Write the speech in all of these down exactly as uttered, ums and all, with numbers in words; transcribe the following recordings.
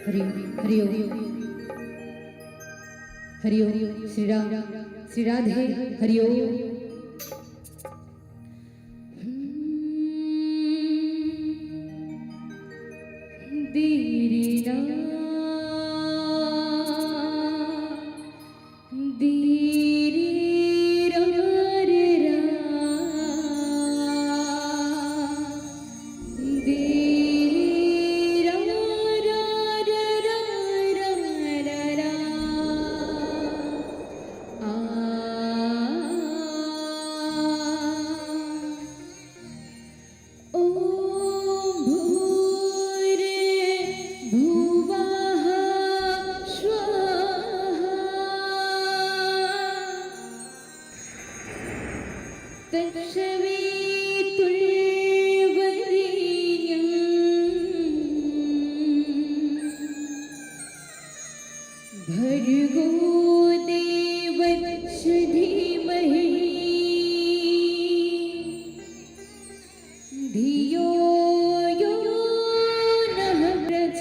हरि हरि ओम। हरि ओम। श्री राम, श्री राधे। हरि ओम। दीरी ना, दीरी रा रे रा। दीरी रा रा रा रा रा रा। आ। ॐ भूर्भुवः स्वः। तत्सवितुर्वरेण्यं भर्गो देवस्य धीमहि धियो यो नः प्रचोदयात्।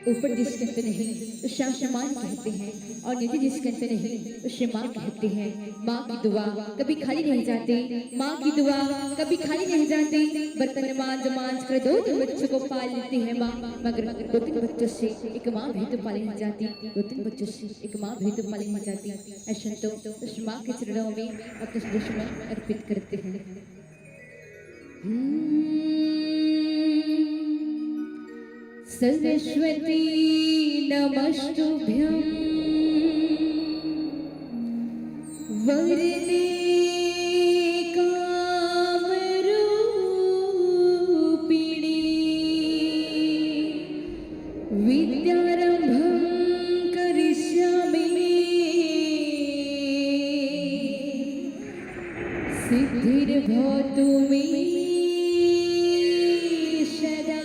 ऊपर जिसके अंत नहीं, उसे आसमान कहते हैं, और नीचे जिसके अंत नहीं, उसे माँ कहते हैं। माँ की दुआ कभी खाली नहीं जाती, माँ की दुआ कभी खाली नहीं जाती। बर्तन मांज मांज कर दो तीन बच्चों को पाल लेती है माँ, मगर दो तीन बच्चों से एक माँ भी तो पाली नहीं जाती, दो तीन बच्चों से एक माँ भी तो पाली नहीं जाती। ऐसे तो उस माँ के चरणों में अपने सदस्यों अर्पित करते हैं। हम्म। सरस्वती नमस्तुभ्यं वरदे कामरूपिणी। विद्यारम्भं करिष्यामि सिद्धिर्भवतु मे सदा।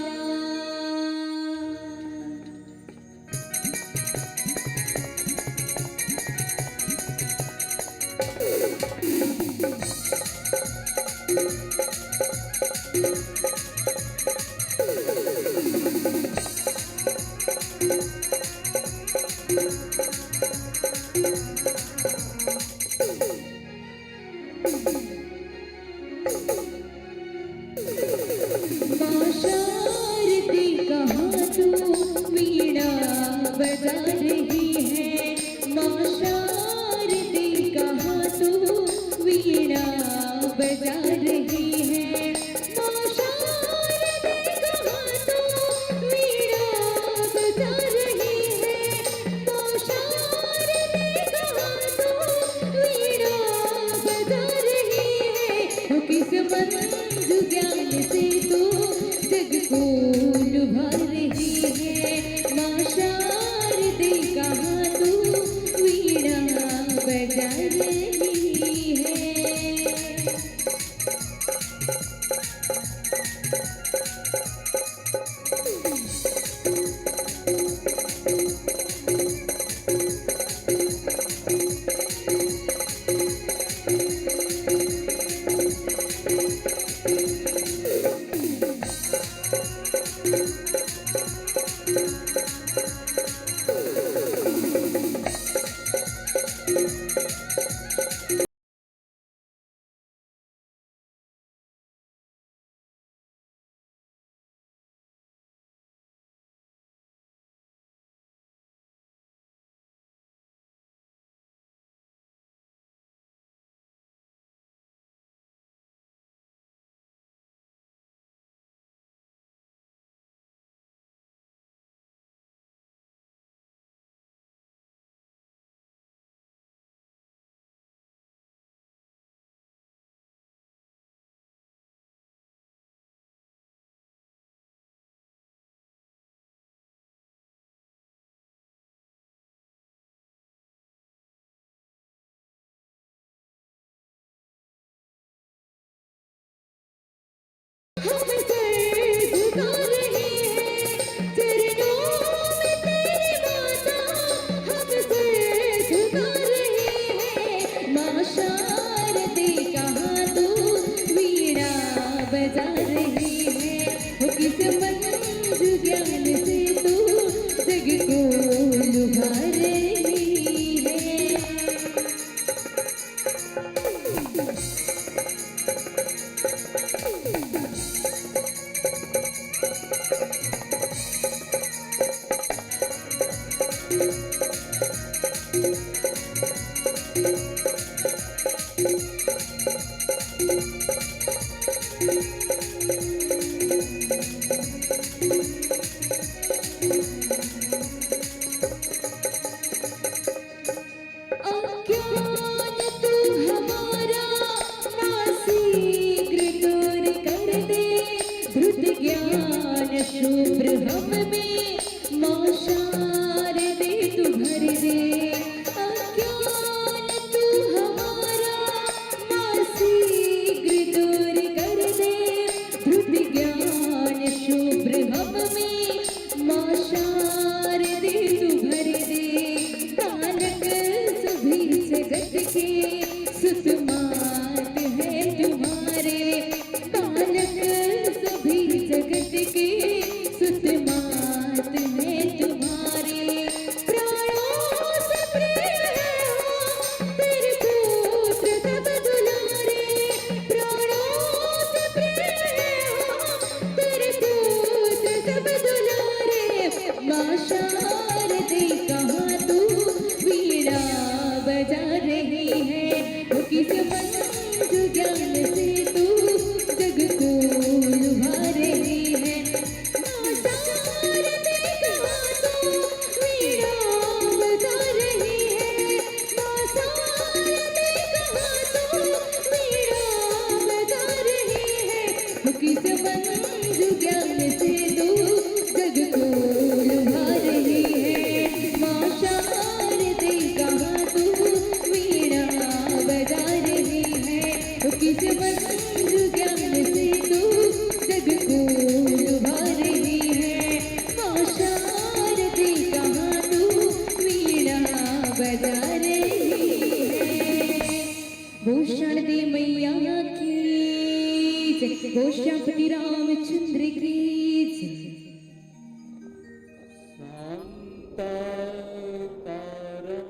माँ शारदे कहाँ तू वीणा बजा रही है, माँ शारदे कहाँ तू वीणा बजा रही है, माँ शारदे कहाँ तू वीणा बजा रही है, माँ शारदे कहाँ तू वीणा बजा रही है। वो किस मंजू ज्ञान से तू जग को लुभा रही है, माँ शारदे कहाँ तू वीणा बजा रही है। हम सर झुका रहे हैं, चरणों में तेरे माता, हम सर झुका रहे हैं। माँ शारदे कहाँ तू वीणा बजा रही है, वो किस मंजू ज्ञान से तू जग को लुभा रही है। अज्ञान तू हमारा माँ शीघ्र दूर कर दे, द्रुत ज्ञान शुभ्र हम में माँ शारदे तू भर दे। अज्ञान तू हमारा माँ शीघ्र दूर कर दे, द्रुत ज्ञान शुभ्र हम में माँ शारदे तू भर दे। बालक सभी जगत के सुत मात है तुम्हारे, बालक सभी जगत के सुत मात है तुम्हारे। शारदे, कहाँ तू वीणा बजा रही है? वो किस मंत्र ज्ञान से तू जग को लुभा रही है? माँ शारदे, कहाँ तू वीणा बजा रही है? माँ शारदे, कहाँ तू वीणा बजा रही है? वो किस मंत्र ज्ञान से तू जग को लुभा रही है? माँ शारदे, कहाँ तू वीणा बजा रही है? वो किस मंत्र ज्ञान से तू जग को लुभा रही है? माँ शारदे, कहाँ तू वीणा बजा रही है? बोल शारदे मैया की जय, बोल श्यामपति रामचंद्र की जय। शान्ताकारं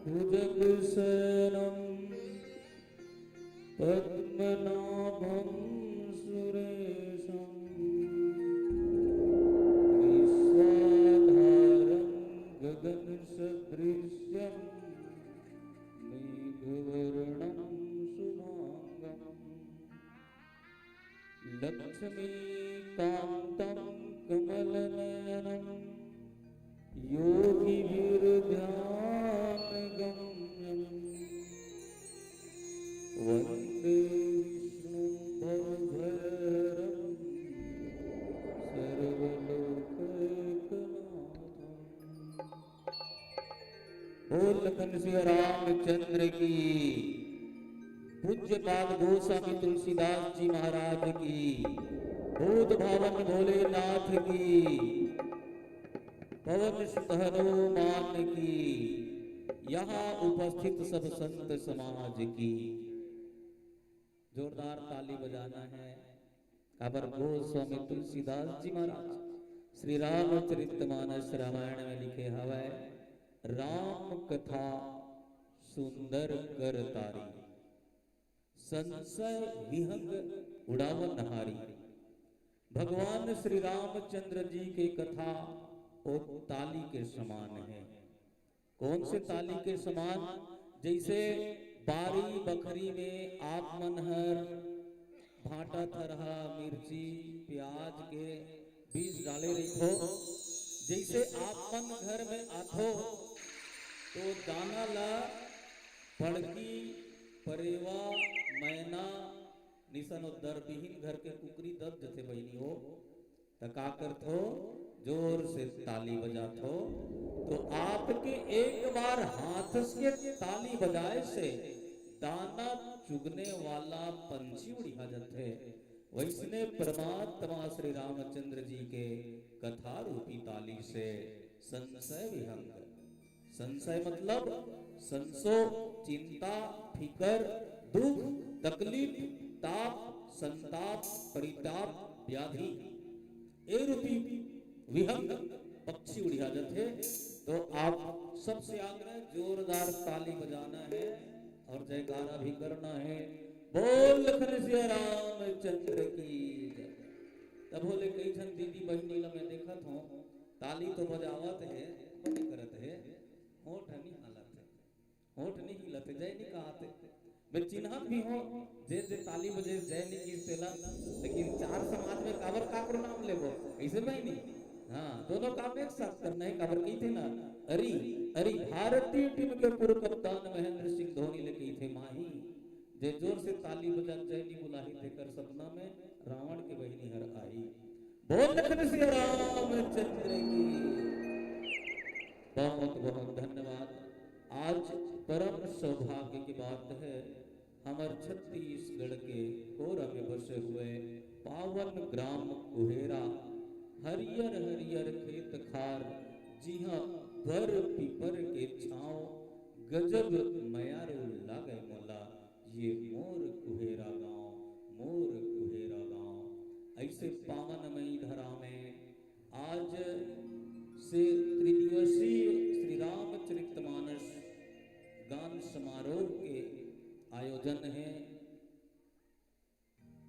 भुजगशयनं पद्मनाभं सुरेशं विश्वाधारं गगनसदृशं मेघवर्णं शुभाङ्गम्। लक्ष्मीकान्तं कमलनयनं योगिभिर्ध्यानगम्यम्। वन्दे विष्णुं भवभयहरं सर्वलोकैकनाथम्। बोल लखन सिया रामचंद्र की, पूज्यपाद गोस्वामी तुलसीदास जी महाराज की, भूत भावन भोलेनाथ की, पवन सुत हनुमान की, यहाँ उपस्थित सब संत समाज की। जोरदार ताली बजाना है। काबर गोस्वामी तुलसीदास जी महाराज श्री रामचरितमानस रामायण में लिखे हवय, राम कथा सुंदर कर तारी, संशय विहंग उड़ावन हारी। भगवान श्री रामचंद्र जी के कथा ओ ताली के समान है। कौन से ताली के समान? जैसे बारी बखरी में आप मन हर भांटा, थरहा, मिर्ची, प्याज के बीज डाले रहिथो, जैसे आप मन घर में आथो तो दाना ला पड़की, परेवा, मैना निसन ओ दरबिहीन घर के कुकरी दब जथे बहिनी हो। त का करथो? जोर से ताली बजाथो, तो आपके एक बार हाथ के ताली बजाए से दाना चुगने वाला पंछी उड़िया जथे। वैसने परमात्मा श्री रामचंद्र जी के कथा रूपी ताली से संशय विहंग, संशय मतलब संसो, चिंता, फिकर, दुख, तकलीफ, ताप, संताप, परिताप, व्याधि, ए रूपी विहंग पक्षी उड़िया जथे। तो आप सबसे आग्रह, जोरदार ताली बजाना है और जयकारा भी करना है। बोल लखन सिया रामचंद्र की जय। तब बोले कई झन दीदी बहिनी ला मैं देखत हूँ, ताली तो बजावत हे, बंद करत हे, होठ नहीं हालत हे, होठ नहीं हिलत हे, जय नहीं कहत हे। मैं चिन्हत भी हूँ, जे जे ताली बजे जय नहीं किस तेला, लेकिन चार समाज में काबर काकरो नाम लेबो, ऐसे में ही नहीं। हाँ, दोनों काम एक साथ करना है, काबर कही थे ना, अरी, अरी भारतीय टीम के पूर्व कप्तान महेंद्र सिंह धोनी ले कही थे माही, जे जोर से ताली बजा जय नहीं बुलाही, तेकर सपना में रावण के बहिनी हर आई। बोल लखन सिया रामचंद्र की। बहुत बहुत धन्यवाद। आज परम सौभाग्य की बात है, हमर छत्तीसगढ़ के कोरा में बसे हुए पावन ग्राम कुहेरा, हरियर हरियर खेत खार, जिहाँ बर पीपर के छाँव, गजब मयारू लागे मोला। ये मोर कुहेरा गांव, मोर कुहेरा गांव। ऐसे पावन मई धरा में आज से त्रिदिवसीय श्री रामचरितमानस गान समारोह के आयोजन है।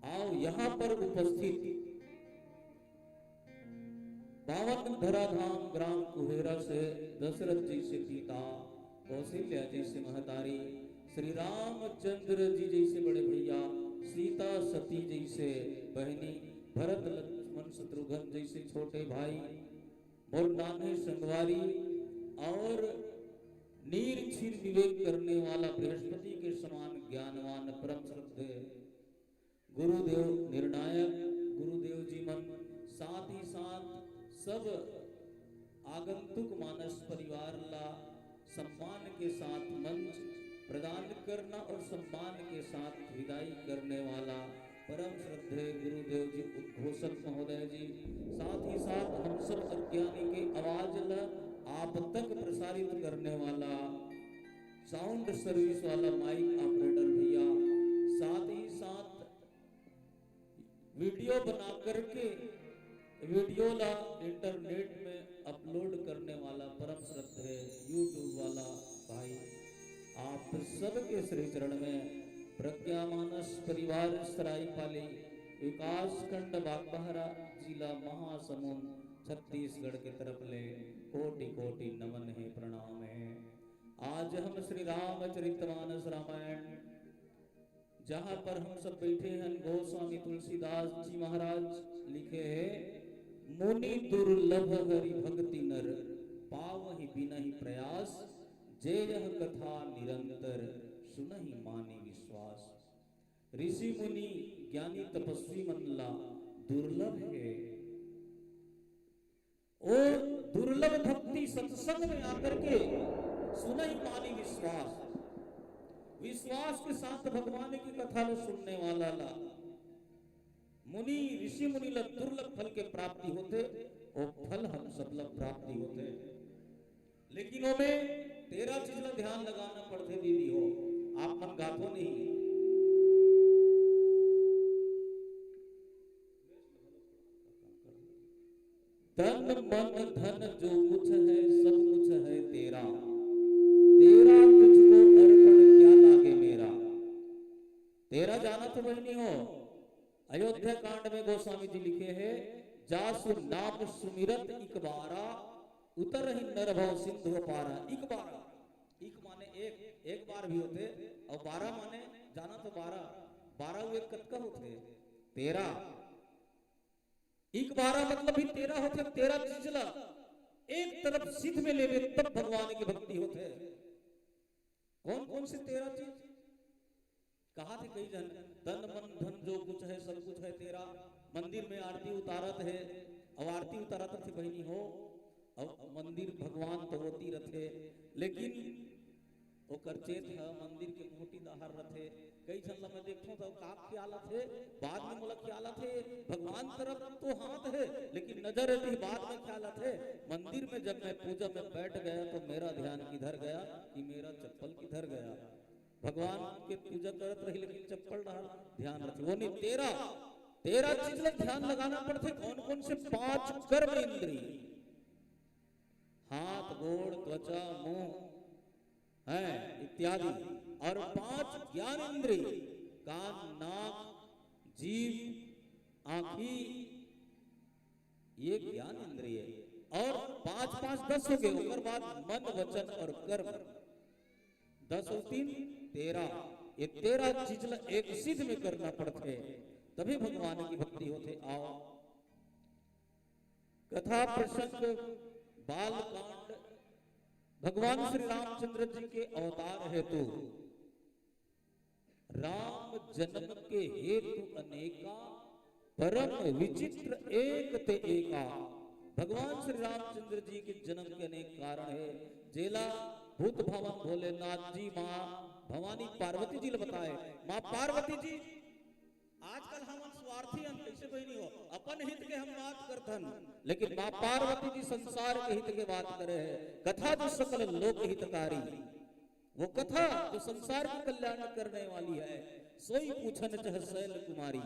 आओ, यहाँ पर उपस्थित पावन धराधाम ग्राम कुहेरा से दशरथ जइसे पिता, कौशल्या जइसे महतारी, श्री रामचंद्र जी जइसे बड़े भैया, सीता सती जइसे बहिनी, भरत लक्ष्मण शत्रुघ्न जइसे छोटे भाई, मोर नान्हे संगवारी अउ नीर क्षीर विवेक करने वाला बृहस्पति के समान ज्ञानवान परम श्रद्धेय गुरुदेव निर्णायक गुरुदेव जी मन, साथ ही साथ सब आगंतुक मानस परिवार ला सम्मान के साथ मंच प्रदान करना और सम्मान के साथ विदाई करने वाला परम श्रद्धेय गुरुदेव जी उद्घोषक महोदय जी, साथ ही साथ हम सब अज्ञानी के आवाज ला आप तक प्रसारित करने वाला साउंड सर्विस वाला माइक ऑपरेटर भैया, साथ ही साथ वीडियो बना करके वीडियो ला इंटरनेट में अपलोड करने वाला परम श्रद्धेय YouTube वाला भाई, आप सबके श्री चरण में प्रज्ञा मानस परिवार सरायपाली, विकास खंड बागबाहरा, जिला महासमुंद, छत्तीसगढ़ के तरफ ले कोटि कोटि नमन हे, प्रणाम हे। आज हम श्री रामचरितमानस रामायण जहाँ पर हम सब बैठे हैं, गोस्वामी तुलसीदास जी महाराज लिखे हैं, "मुनि दुर्लभ हरि भक्ति नर, पावहि बिनहि प्रयास, जे यह कथा निरंतर, सुनहि मानि विश्वास।" ऋषि मुनि ज्ञानी तपस्वी मन ला दुर्लभ है, ओ दुर्लभ भक्ति सत्संग में आकर के सुनहि मानि विश्वास, विश्वास के साथ भगवान की कथा ला सुनने वाला ला, मुनि ऋषि मुनि ला दुर्लभ फल के प्राप्ति होथे, ओ फल हम सब ला प्राप्ति होथे। लेकिन ओमे तेरह चीज ला ध्यान लगाना पड़थे दीदी हो, आप मन गाथो नहीं। तन मन धन जो कुछ है, सब कुछ है तेरा। तेरा तुझको अर्पण क्या लागे मेरा। तेरा जाना तो बहिनी हो, अयोध्या कांड में गोस्वामी जी लिखे हैं, "जासु नाम सुमिरत इक बारा, उतरहि नर भव सिंधु अपारा।" इक बारा, इक माने एक, एक बार भी होथे, अउ बारा माने जाना तो बारा, बारा अउ एक कतका होथे? तेरा। इक बारा मतलब भी तेरा होथे, तेरा चीज ला एक तरफ सिद्ध में लेबे तब भगवान की भक्ति होथे। कौन कौन से तेरा चीज? कहा थे कई जन, "तन मन धन जो कुछ है, सब कुछ है तेरा।" मंदिर में आरती उतारत हे, अउ आरती उतारत थे बहिनी हो, अउ मंदिर भगवान तो ओती रथे, लेकिन ओकर चेत ह मंदिर के मोहटी डहर रथे। कई झन ल मैं देखथों त का ख्याल आथे, बाद में मोला ख्याल आथे, भगवान तरफ तो हाथ है, लेकिन नजर एती बाद में ख्याल आथे। मंदिर में जब मैं पूजा में बैठ गया तो मेरा ध्यान किधर गया कि मेरा चप्पल किधर गया। भगवान के पूजा करत रही, लेकिन चप्पल डहर ध्यान रखे। वो नहीं, तेरा, तेरा चीज ला ध्यान लगाना पड़थे। कौन कौन से? पांच कर्म इंद्री, हाथ, गोड़, त्वचा, मुंह, हैं, इत्यादि, और पांच ज्ञान इंद्री, कान, नाक, जीभ, आंखी, ये ज्ञान इंद्रिय। और पांच पांच दस हो गए, ओकर बाद मन, वचन और कर्म, दस और तीन तेरह। ये तेरह चीज ला एक सिद्ध में करना पड़थे, तभी भगवान की भक्ति होथे। आओ, कथा प्रसंग, बाल कांड, भगवान श्री रामचंद्र जी के अवतार हेतु, "राम जन्म के हेतु अनेका, परम विचित्र एक ते एका।" भगवान श्री रामचंद्र जी के जन्म के अनेक कारण हे, जेला भूत भवन भोलेनाथ जी माँ भवानी पार्वती जी ल बताए, "माँ पार्वती जी, आजकल हमन स्वार्थी हन, कइसे बहिनी हो, अपन हित के हम बात करथन, लेकिन माँ पार्वती जी संसार के हित के बात करे हे।" कथा जो सकल लोक हितकारी, वो कथा जो संसार के कल्याण करने वाली है, "सोई पूछन चह शैल कुमारी।"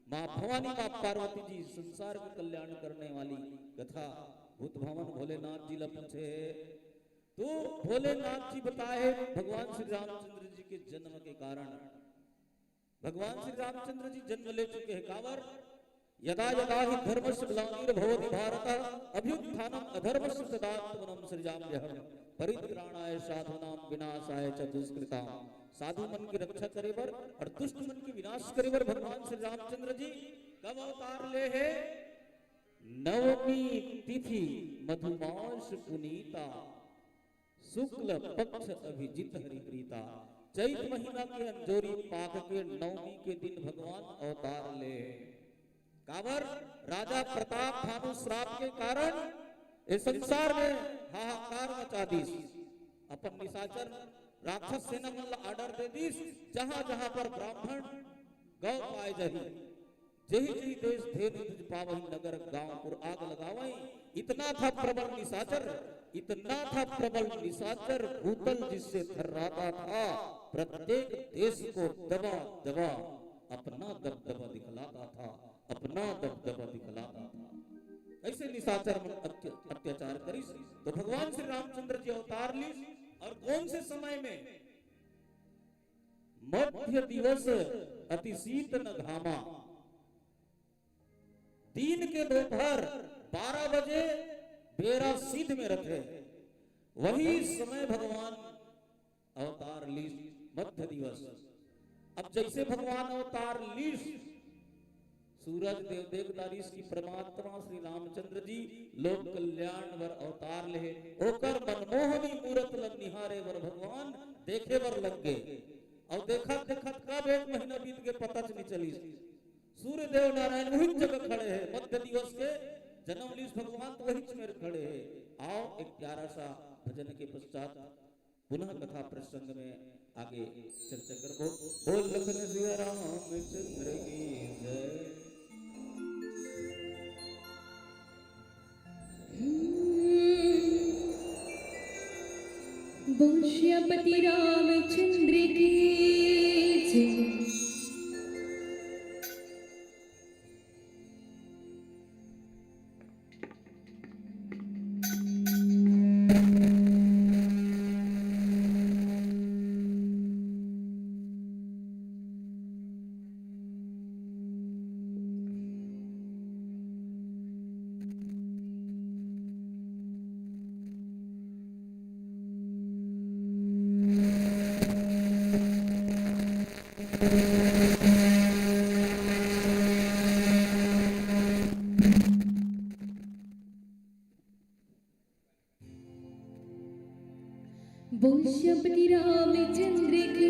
माँ भवानी, माँ पार्वती जी संसार के कल्याण करने वाली कथा भूत भवन भोलेनाथ जी ला पूछे हे। तो भोलेनाथ जी बताए हे भगवान श्री रामचंद्र जी के जन्म के कारण। भगवान श्री रामचंद्र जी जन्म ले चुके हैं, काबर? यदा यदा हि धर्मस्य ग्लानिर्भवति भारत, अभ्युत्थानम अधर्मस्य तदात्मनम सृजाम्यहम, परित्राणाय साधूनाम विनाशाय च दुष्कृताम। साधु मन की रक्षा करे बर और दुष्ट मन की विनाश करे बर भगवान श्री रामचंद्र जी कब अवतार ले हे? नवमी तिथि मधुमास पुनीता, शुक्ल पक्ष अभिजित हरि प्रीता। चैत महीना के अंजोरी पाख के नवमी के दिन भगवान अवतार ले। काबर? राजा प्रताप भानु श्राप के कारण ए संसार में हाहाकार मचा दिस। अपन निशाचर राक्षस सेना मन ला आर्डर दे दिस, जहां जहां पर ब्राह्मण गौ पाए जाही, जेहि जेहि देश धेनु तुझ पावहि, नगर गांव पुर आग लगावहि। इतना था प्रबल निशाचर, इतना था प्रबल निशाचर, भूतल जिससे थर्राता था, प्रत्येक देश को दबा दबा अपना दबदबा दिखलाता था, अपना दबदबा दिखलाता था। ऐसे निशाचर मन अत्य-, अत्याचार करिस, तो भगवान श्री रामचंद्र जी अवतार लीस। और कौन से समय में? मध्य दिवस अति शीत न घामा। दिन के दोपहर बारह बजे बेरा सिद्ध में रथे, वही समय भगवान अवतार लीस। मध्य दिवस। अब जैसे भगवान अवतार लीस, सूरज देव देख डारिस कि परमात्मा श्री रामचंद्र जी लोक कल्याण बर अवतार लेहे, ओकर मनमोहनी मूरत ल निहारे बर भगवान देखे बर लग गे। अउ देखत देखत कब एक महीना बीत गे, पता च नइ चलिस। सूर्य देव नारायण वही जगह खड़े हे, मध्य दिवस के जन्म लीस भगवान तो वही मेर खड़े हे। आओ एक प्यारा सा भजन के पश्चात पुनः कथा प्रसंग में आगे चर्चा करबो। बोल लखन सिया रामचंद्र की जय। बोल सियापति रामचंद्र की जय। बोल सियापति रामचंद्र की जय।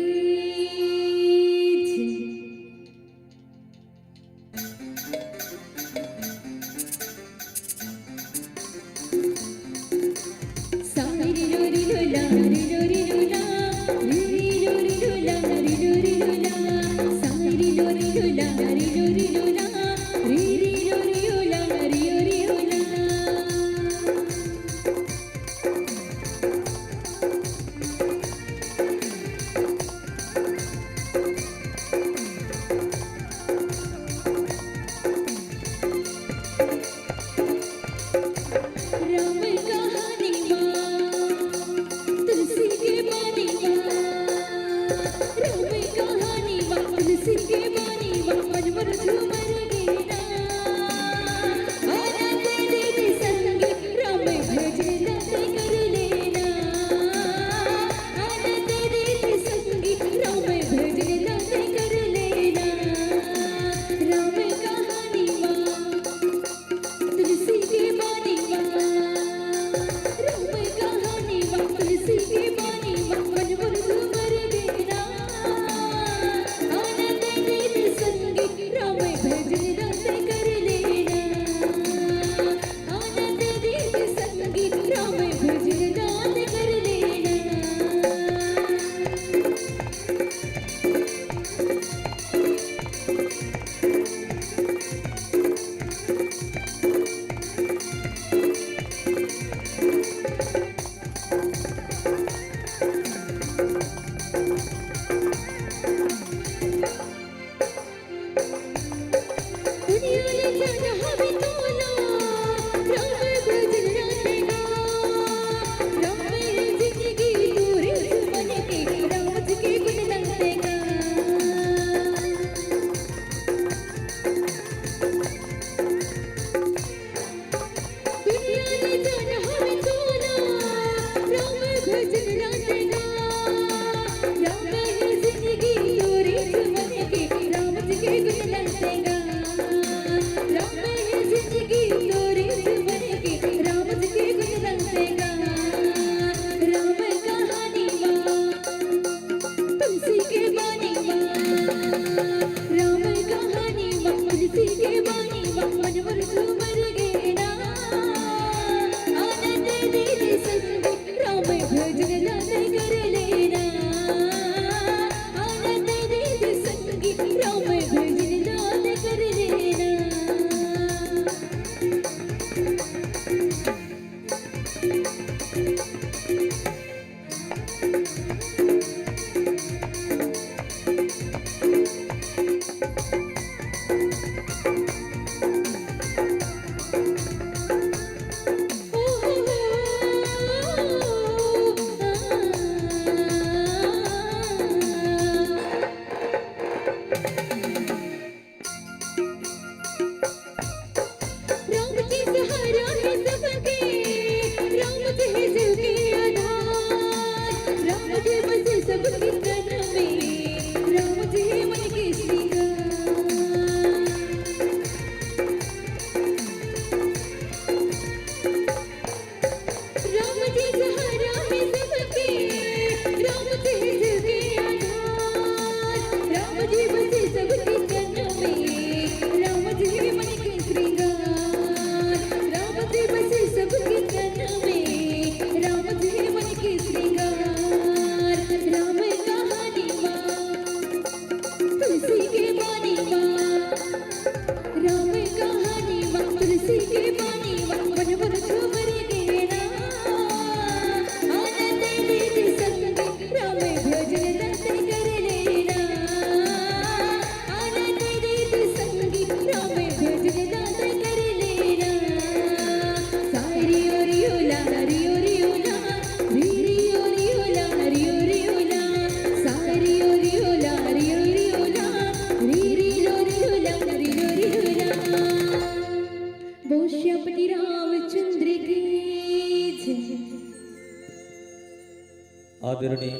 आदरणीय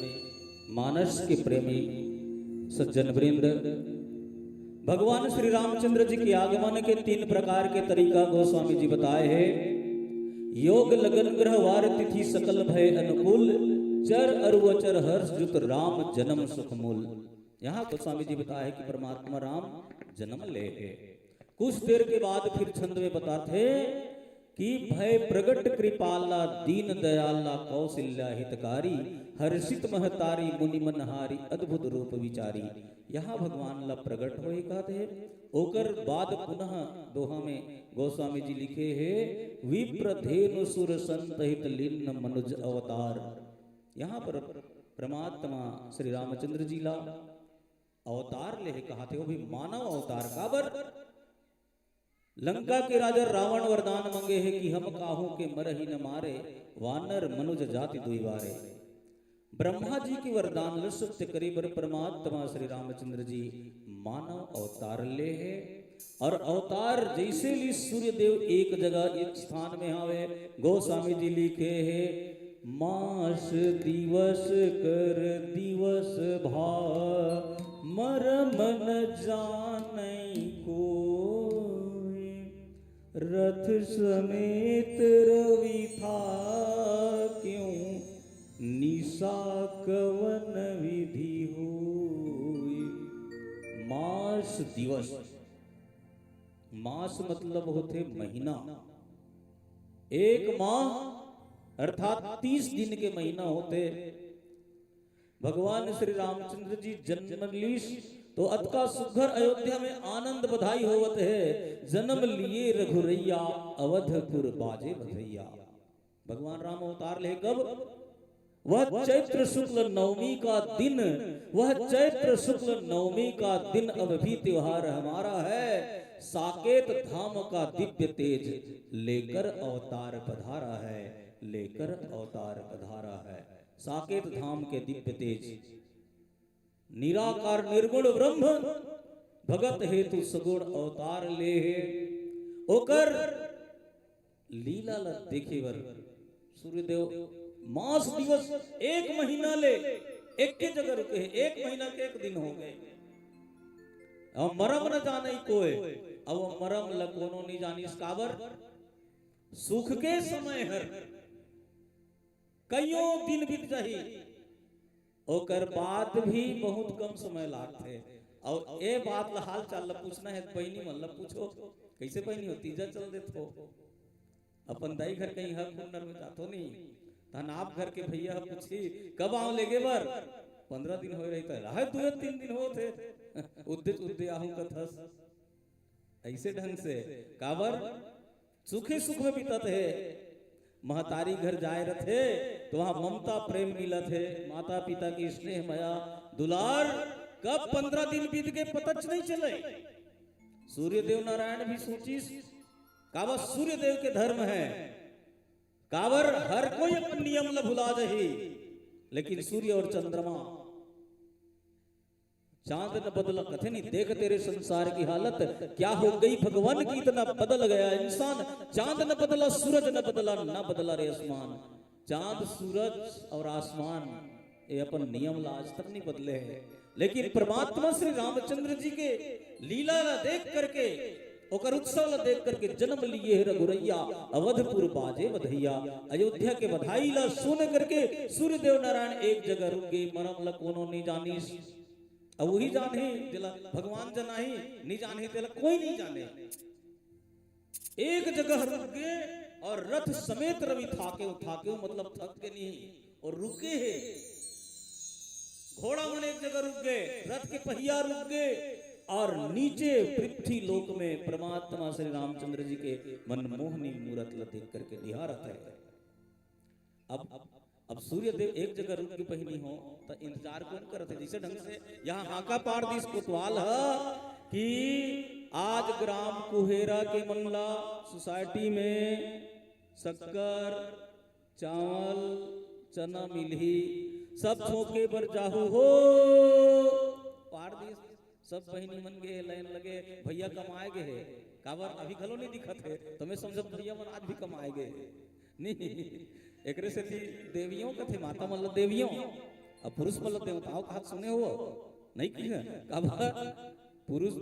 मानस के प्रेमी सज्जन वृंद, भगवान श्री रामचंद्र जी के आगमन के तीन प्रकार के तरीका गोस्वामी जी बताए हैं। योग लगन ग्रह वार तिथि सकल भय अनुकूल, चर अरु अचर हर्ष जुत राम जन्म सुख मूल। यहाँ गोस्वामी जी बताए हैं कि परमात्मा राम जन्म ले है। कुछ देर के बाद फिर छंद में बताते कि भय प्रगट कृपाला दीन दयाला कौशल्या हितकारी, हर्षित महतारी मुनि मनहारी अद्भुत रूप विचारी। यहाँ भगवान ला प्रगट होए कहते हैं। ओकर बाद पुनः दोहा में गोस्वामी जी लिखे हैं, विप्र धेनु सुर संत हित लीन मनुज अवतार। यहाँ पर परमात्मा श्री रामचंद्र जी ला अवतार ले हे कहाथे, वो भी मानव अवतार। काबर? लंका के राजा रावण वरदान मंगे हे कि हम काहू के मरही न मारे, वानर मनुज जाति दुई बारे। ब्रह्मा जी के वरदान ल सत्य करे बर परमात्मा श्री रामचंद्र जी मानव अवतार ले हे। और अवतार जैसे ली सूर्य देव एक जगह एक स्थान में हावे, गोस्वामी जी लिखे हे, मास दिवस कर दिवस भा मरम न जानै कोई। रथ समेत रवि था क्यों निशा कवन विधि होई। मास दिवस, मास मतलब होथे महीना। एक माह अर्थात तीस दिन के महीना होथे। भगवान श्री रामचंद्र जी जन्म लीस तो अतका सुघर अयोध्या में आनंद बधाई होवत हे, जन्म लिए रघुरैया अवधपुर बाजे बधैया। भगवान राम अवतार ले कब? वह चैत्र शुक्ल नवमी का दिन, वह चैत्र शुक्ल नवमी का दिन अब भी त्योहार हमारा है। साकेत धाम का दिव्य तेज लेकर अवतार पधारा है, लेकर अवतार पधारा है। साकेत धाम के दिव्य तेज, निराकार निर्गुण ब्रह्म, भगत हेतु सगुण अवतार ले हे। ओकर लीला ला देखे बर सूर्यदेव मास दिवस एक महीना ले एक के जगह रुके हे, एक महीना के एक दिन हो गए। अब मरम न जाने कोय, अब वो मरम ला कोनो नहीं जानिस। काबर? सुख के समय हर कइयों दिन बीत जाही, ओकर बाद भी बहुत कम समय लागथे। और ए बात ला, हाल चाल ला पूछना हे, बहिनी मन ला पूछो, कैसे बहिनी हो, तीजा चल देत हो, अपन दाई घर कहीं हर कुंडर में जाथो नहीं, तहन आप घर के भैया ह पूछी, कब आव लेगे बर? पंद्रह दिन होए रही त, रहे दुए तीन दिन होत हे, उद्दे उद्दे आहूं कथस। ऐसे ढंग से काबर सुखे सुख में बीतत हे। महतारी घर जाए रथे तो वहां ममता प्रेम मिलत हे, माता पिता की स्नेह मया दुलार। कब पंद्रह दिन बीत के पतच नहीं चले। सूर्यदेव नारायण भी सोचिस, काबर सूर्यदेव के धर्म है, काबर हर कोई अपन नियम ला भुला जाही, लेकिन सूर्य और चंद्रमा चांद न बदला, कथे नहीं, देख तेरे संसार की हालत, क्या हो गई भगवान की, इतना बदल गया इंसान। चांद न बदला, सूरज न बदला, न बदला रे आसमान। चांद, सूरज और आसमान ये अपन नियम ला आज तक नहीं बदले हे, लेकिन परमात्मा श्री रामचंद्र जी के लीला ला देख करके, ओकर उत्सव ला देख करके, जन्म लिए हे रघुरैया, अवधपुर बाजे बधैया। अयोध्या के बधाई ला सुन करके सूर्यदेव नारायण एक जगह रुक गए, मरम ला कोनो नहीं जानिस। अब वही जाने जेला भगवान जनाही, नहीं जाने तेला कोई नहीं जाने। एक जगह रुक गए और रथ समेत रवि थाके, थाके मतलब थक के नहीं, और रुके हे। घोड़ा मन एक जगह रुक गए, रथ के पहिया रुक गए और नीचे पृथ्वी लोक में परमात्मा श्री रामचंद्र जी के मनमोहनी मूरत ला देख करके निहारत हे। अब अब सूर्यदेव एक जगह रुक के बहिनी हो, त इंतजार कौन करत हे? जैसे ढंग से यहाँ हाका पार दिस कोतवाल ह कि आज ग्राम कुहेरा के मन ला सोसाइटी में शक्कर, चावल, चना मिलही, सब छोंके बर जाहू हो। पार दिस, सब बहिनी मन गे हे, लाइन लगे, भैया कमाए गे हे। काबर अभी घलो नहीं दिखत हे, तो मैं समझत भैया मन आज भी कमाए गे हे। नहीं, एकरे सेती देवियों कथे, माता मन ल देवियों, अब पुरुष मन ल देवताओं कहत सुने हो, नहीं कि है? काबर पुरुष,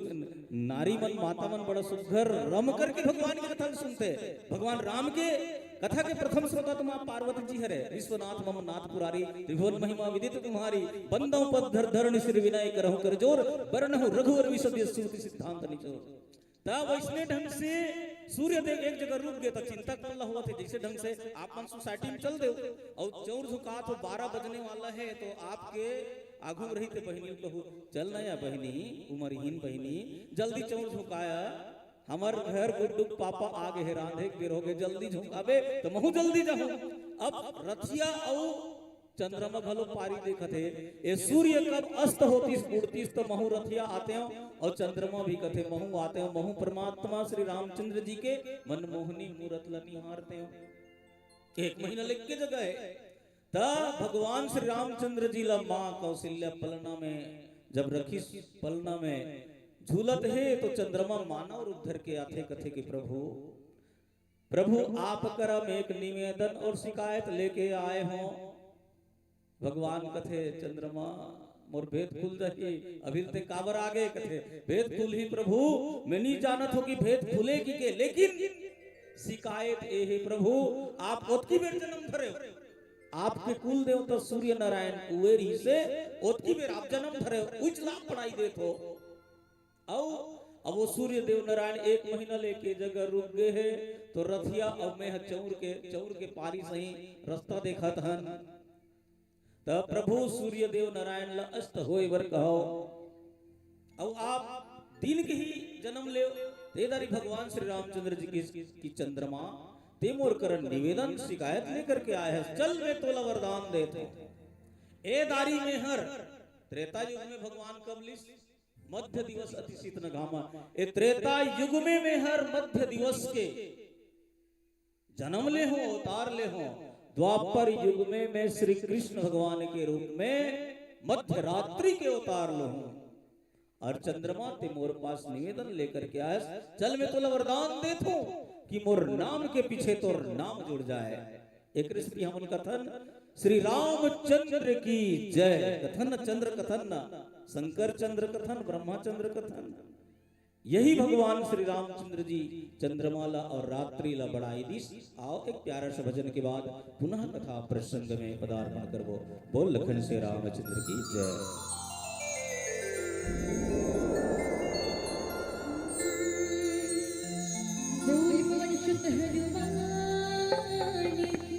नारी मन, माता मन बड़ा सुघर रम करके भगवान के कथा ल सुनथे। भगवान राम के कथा के प्रथम श्रोता तो माँ पार्वती जी हरे। विश्वनाथ मम नाथ पुरारी, त्रिभुवन महिमा विदित तुम्हारी, बंदौ पद धर धरणी सिर विनय करहु कर जोर, बरनहु रघुवर विशद यस सूत सिद्धांत निचोर। त वैसने ढंग से सूर्य देव एक जगह रुक गे, त चिंता कर ला होवत हे। जैसे ढंग से आप मन सोसाइटी में चल देव, अउ चौर झुकात हो, बारह बजने वाला है, तो आपके आगू में रही थे बहिनी, कहू, "चल ना या बहिनी, उमरहीन बहिनी, जल्दी चौर झुकाया, हमर घर गुड्डू के पापा आ गे हे, रांधे के बेर हो गे, जल्दी झुकाबे, त महू जल्दी जाहूं।" अब रथिया अउ चंद्रमा घलो पारी देखत हे। ए सूर्य कब अस्त होतिस, उड़तिस, त महू रथिया आतेंव, अउ चंद्रमा भी कथे, "महू आतेंव, महू परमात्मा श्री रामचंद्र जी के मनमोहनी मूरत ल निहारतेंव।" एक महीना लग के जगह हे, त भगवान श्री रामचंद्र जी ल माँ कौशल्या पलना में जब रखिस, पलना में झूलत हे, तो चंद्रमा मानव रूप धर के आथे, कथे कि, "प्रभु, प्रभु, आप करा में एक निवेदन और शिकायत लेके आए हों।" भगवान कथे, "चंद्रमा, मोर भेद खुल जाही, अभी ते काबर आगे?" कथे, "भेद खुलही प्रभु, मैं नहीं जानत हों कि भेद खुले कि के, लेकिन शिकायत ए हे प्रभु, आप ओतकी बेर जन्म धरे हो, आपके कुल देवता सूर्य नारायण कुएं रहिसे, ओतकी बेर आप जन्म धरे हो, उइच ला पढ़ाई देत हो।" अउ अब वो सूर्य देव नारायण एक महीना लेके जगह रुक गे हे, तो रथिया अउ मैं ह चौर के, चौर के पारी सही रस्ता देखत हन। त प्रभु सूर्य देव नारायण ल अस्त होए बर कहो, अउ आप दिन के ही जन्म लेव। ते दारी भगवान श्री रामचंद्र जी की, की चंद्रमा, ते मोर करन निवेदन शिकायत लेकर के आए हस, चल मैं तोला वरदान देत हों। ए दारी में हर त्रेता युग में भगवान कब लिस? मध्य दिवस अति शीत न घामा। ए त्रेता युग में मैं हर मध्य दिवस के जन्म ले हों, अवतार ले हों। द्वापर युग में मैं श्री कृष्ण भगवान के रूप में मध्य रात्रि के अवतार ले हों। अउ चंद्रमा, ते मोर पास निवेदन लेकर के आयस, चल मैं तोला वरदान देत हों कि मोर नाम के पीछे तोर नाम जुड़ जाए। एकरे सेती हमन कथन, "श्री रामचंद्र की जय।" कथन न, चंद्र कथन न, शंकर चंद्र कथन, ब्रह्मा चंद्र कथन। यही भगवान श्री रामचंद्र जी चंद्रमा ला अउ रात्रि ला बढ़ाई दिस। आओ, एक प्यारा सा भजन के बाद पुनः कथा प्रसंग में पदार्पण करबो। बोल लखन से रामचंद्र की जय। बोल पवन सुत हनुमान की जय।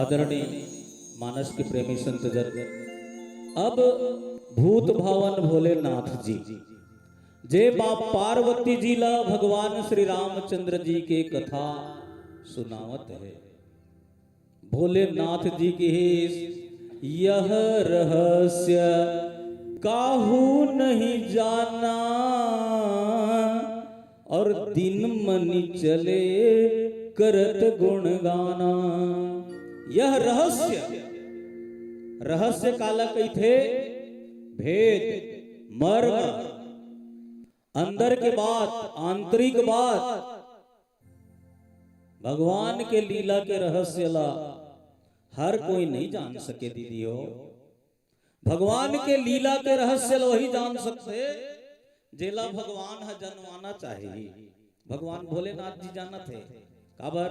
आदरणीय मानस के प्रेमी संत जन, अब भूत भावन भोलेनाथ जी, जे माँ पार्वती जी ला भगवान श्री रामचंद्र जी के कथा सुनावत हे। भोलेनाथ जी की ही यह रहस्य काहू नहीं जाना, और दिन मनि चले करत गुण गाना। यह रहस्य, रहस्य काला कहिथे? भेद, मर्म, अंदर के बात, आंतरिक बात। भगवान के लीला के रहस्य ला हर कोई नहीं जान सके दीदी हो। भगवान के लीला के रहस्य ल वही जान सकथे, जेला भगवान ह जनवाना चाही। भगवान भोलेनाथ जी जानत हे। काबर?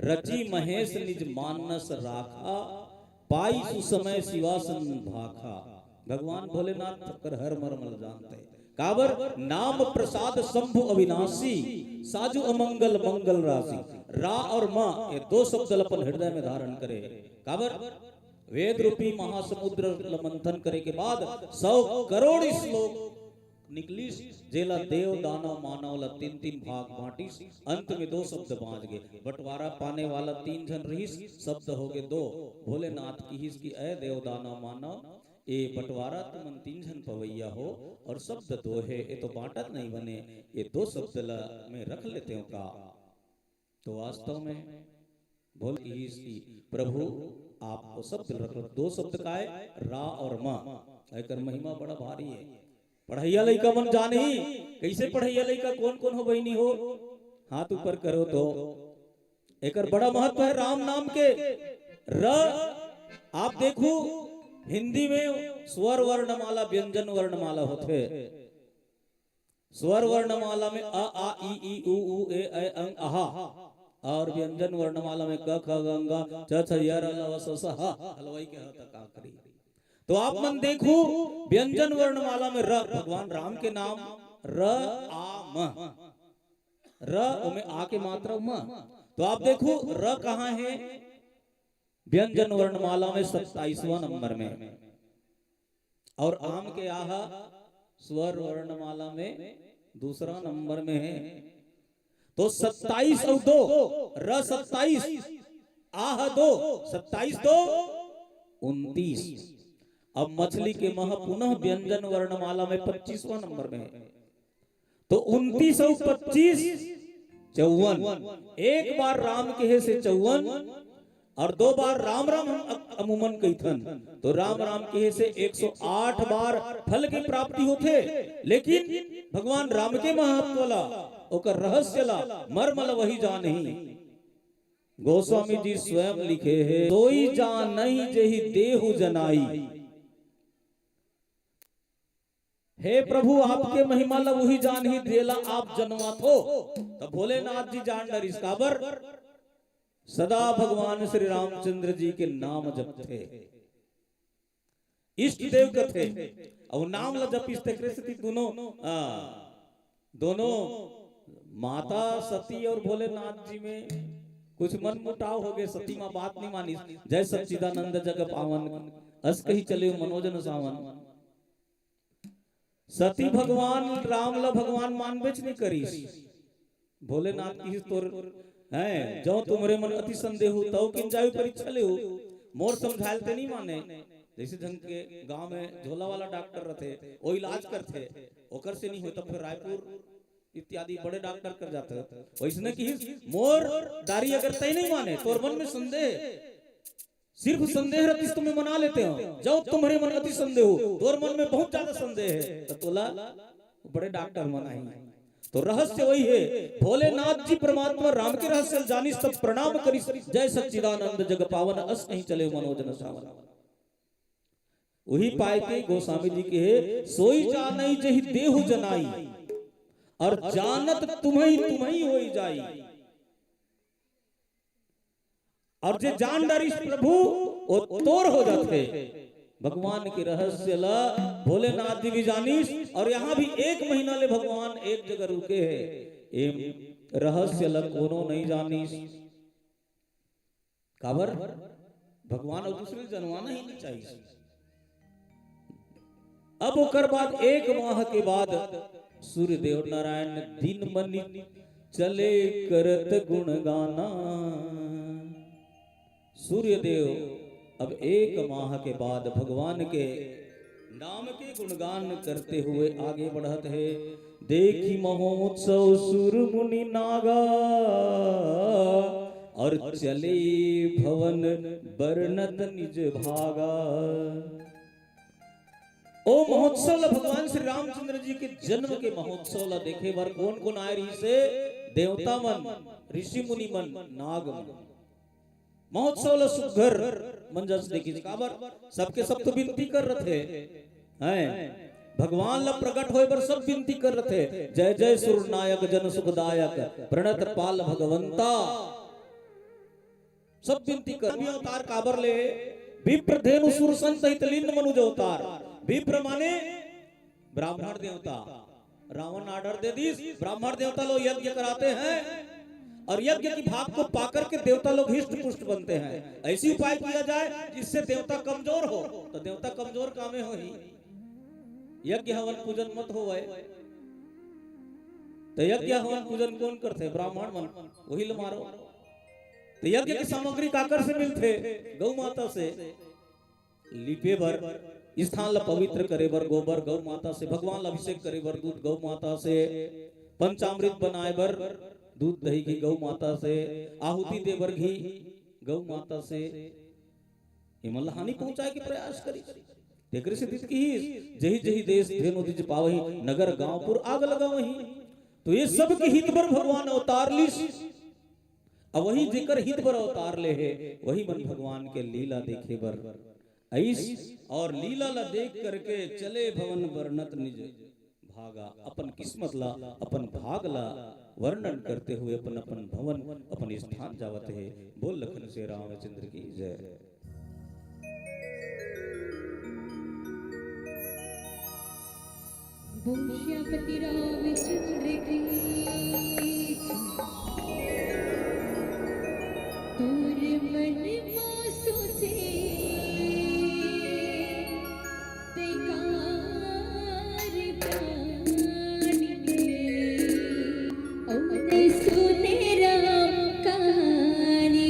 रचि महेश निज मानस राखा, पाई सुसमय सिवासन भाखा। भगवान भोलेनाथ कर हर मर्म ल जानत हे। काबर? नाम प्रसाद शंभु अविनाशी, साजु अमंगल मंगल राशि। रा और मा ये दो शब्द ल अपन हृदय में धारण करे। काबर? वेद रूपी महासमुद्र ल मंथन करे के बाद सौ करोड़ श्लोक निकलिस, जेला देव, दानव, मानव ल तीन तीन भाग बांटिस। अंत में दो शब्द बांच गे। बंटवारा पाने वाला तीन झन रहिस, शब्द हो गे दो। भोलेनाथ किहिस कि अय देव, दानव, मानव, ए बंटवारा तुमन तीन झन पवैया हो, और शब्द दो हे, ए तो बांटत नहीं बने, ये दो शब्द ला मैं रख लेते हूँ का। तो वास्तव में भोले किहिस कि प्रभु, आप वो शब्द रख लो, दो शब्द का है, रा और म। एकर महिमा बड़ा भारी है। पढ़ैया लइका मन जानही, कैसे पढ़ैया लइका, कौन कौन हो बहिनी हो, हाथ ऊपर करो तो। एकर बड़ा महत्व है राम नाम के। र, आप देखू, हिंदी में स्वर वर्णमाला, व्यंजन वर्णमाला होथे। स्वर वर्णमाला में अ, आ, ई, ई, उ, ऊ, ए, ऐ, अंग, अहा, और व्यंजन वर्णमाला में क, ख, ग, घ, च, छ, य, र, ल, व, स, स, ह, हलवाई के ह तक आखिरी। तो आप मन देखू, व्यंजन वर्णमाला में र, भगवान राम के नाम, र, आ, म, र, ओमे आ के मात्रा म। तो आप देखू, र कहाँ है? व्यंजन वर्णमाला में सत्ताईसवाँ नंबर में, और आम के आहा स्वर वर्णमाला में दूसरा नंबर में है। तो सत्ताईस और दो, र सत्ताईस, आह दो, सत्ताईस दो उनतीस। अब मछली के मह पुनः व्यंजन वर्णमाला में पच्चीसवाँ नंबर में है। तो उनतीस और पच्चीस, चौवन। एक बार राम कहे से चौवन और दो बार राम राम हम अक-, अमूमन कहिथन। तो राम राम कहे से एक सौ आठ बार फल की प्राप्ति होथे, लेकिन भगवान राम के महत्व ला, ओकर रहस्य ला, मर्म ला वही जानही। गोस्वामी जी स्वयं लिखे हे, "सोई जानही जेहि देहु जनाई।" हे प्रभु, आपके महिमा ला वही जानही जेला आप जनवाथो। तब भोलेनाथ जी जान डरिस, काबर? सदा भगवान श्री रामचंद्र जी के नाम जपथे, इष्ट देव कथे, अउ नाम ला जपिस, तेकरे सेती दोनों, आ, दोनों माता सती और भोलेनाथ जी में कुछ मन मुटाव हो गए। सती माँ बात नहीं मानिस। जय सच्चिदानंद जग पावन, अस कही चले मनोजन सावन। सती भगवान राम ला भगवान मानबेच नहीं करिस। भोलेनाथ किहिस, "तोर हैं, जौ तुम्हरे मन अति संदेहु, तौ किन जायु परीक्षा लेहु।" मोर समझायल ते नहीं माने। जैसे झन के गांव में झोला वाला डॉक्टर रथे, वो इलाज करथे, ओकर से नहीं होय, तब फिर रायपुर इत्यादि बड़े डॉक्टर कर जाथे। वैसने किहिस, "मोर दारी अगर तै नहीं माने, तोर मन में संदेह, सिर्फ संदेह रतिस तो मैं मना लेते हौं, जौ तुम्हरे मन अति संदेहु, तोर मन में बहुत ज्यादा संदेह है, तो तोला बड़े डॉक्टर मनाही।" तो रहस्य वही है, भोलेनाथ जी परमात्मा राम के रहस्य ल जानिस, तब प्रणाम करिस, "जय सच्चिदानंद जग पावन, अस कहीं चले मनोजन सावन।" वही पाए के गोस्वामी जी के हे, "सोई जानई जेहि देहु जनाई, और जानत तुम्हई तुम्हई होई जाई।" और जे जान डरिस प्रभु, वो तोर हो जाथे। भगवान के रहस्य ला भोलेनाथ जी भी जानिस, और यहाँ भी एक महीना ले भगवान एक जगह रुके हे। एम रहस्य ला कोनो नहीं जानिस। काबर? भगवान और दूसरे जनवाना ही नहीं चाहिए। अब ओकर बाद एक माह के बाद सूर्य देव नारायण दिन मनि चले करत गुणगाना। सूर्य देव अब एक माह के बाद भगवान के नाम के गुणगान करते हुए आगे बढ़त हे। "देखि महोत्सव सुर मुनि नागा, और चले भवन बरनत निज भागा।" ओ महोत्सव ला, भगवान श्री रामचंद्र जी के जन्म के महोत्सव ला देखे बर कोन कोन आए रहिस हे? देवता मन, ऋषि मुनि मन, नाग मन। महोत्सव ला सुग्घर मन जस देखिस। काबर? सबके सब तो विनती कर रथे, हैं? भगवान ला प्रकट होय बर सब विनती कर रथे, "जय जय सुर नायक जन सुखदायक, प्रणत पाल भगवंता।" सब विनती कर। भी अवतार काबर ले? विप्र धेनु सुर संत हित लीन मनुज अवतार। विप्र माने ब्राह्मण देवता। रावण आर्डर दे दीस, ब्राह्मण देवता लोग यज्ञ कराते हैं। और यज्ञ की भाग को पाकर के देवता लोग हिष्ट पुष्ट बनते हैं। ऐसी उपाय किया जाए जिससे देवता कमजोर हो, तो देवता कमजोर कामे होही। यज्ञ हवन पूजन मत होवय। तो यज्ञ हवन पूजन कोन करथे? ब्राह्मण मन, वही ल मारो। तो यज्ञ की सामग्री काकर से मिलथे? गौ माता से। लीपे बर, स्थान ला पवित्र करे बर गोबर गौ माता से, भगवान ला अभिषेक करे बर दूध गौ माता से, पंचामृत बनाए बर दूध दही घी गौ माता से, आहुति दे बर घी गौ माता से, एमन ला हानि पहुंचाए के प्रयास करिस। तेकरे से दित किहिस, "जहि जहि देस धेनु द्विज पावहीं, नगर गांव पुर आग लगावहीं।" तो ये सब के हित बर भगवान अवतार लिस। अब वही जेकर हित बर अवतार ले हे, वही मन भगवान के लीला देखे बर अइस और लीला ला देख करके चले भवन बरनत निज भागा। अपन किस्मत ला, अपन भाग ला वर्णन करते हुए अपन, अपन भवन, अपन स्थान जावत हे। बोल लखन से रामचंद्र की जय। बोल श्यामपति रामचंद्र की। तोर मन मा सोचे ते कार प्राणी ले, औ ने सुने राम कहानी।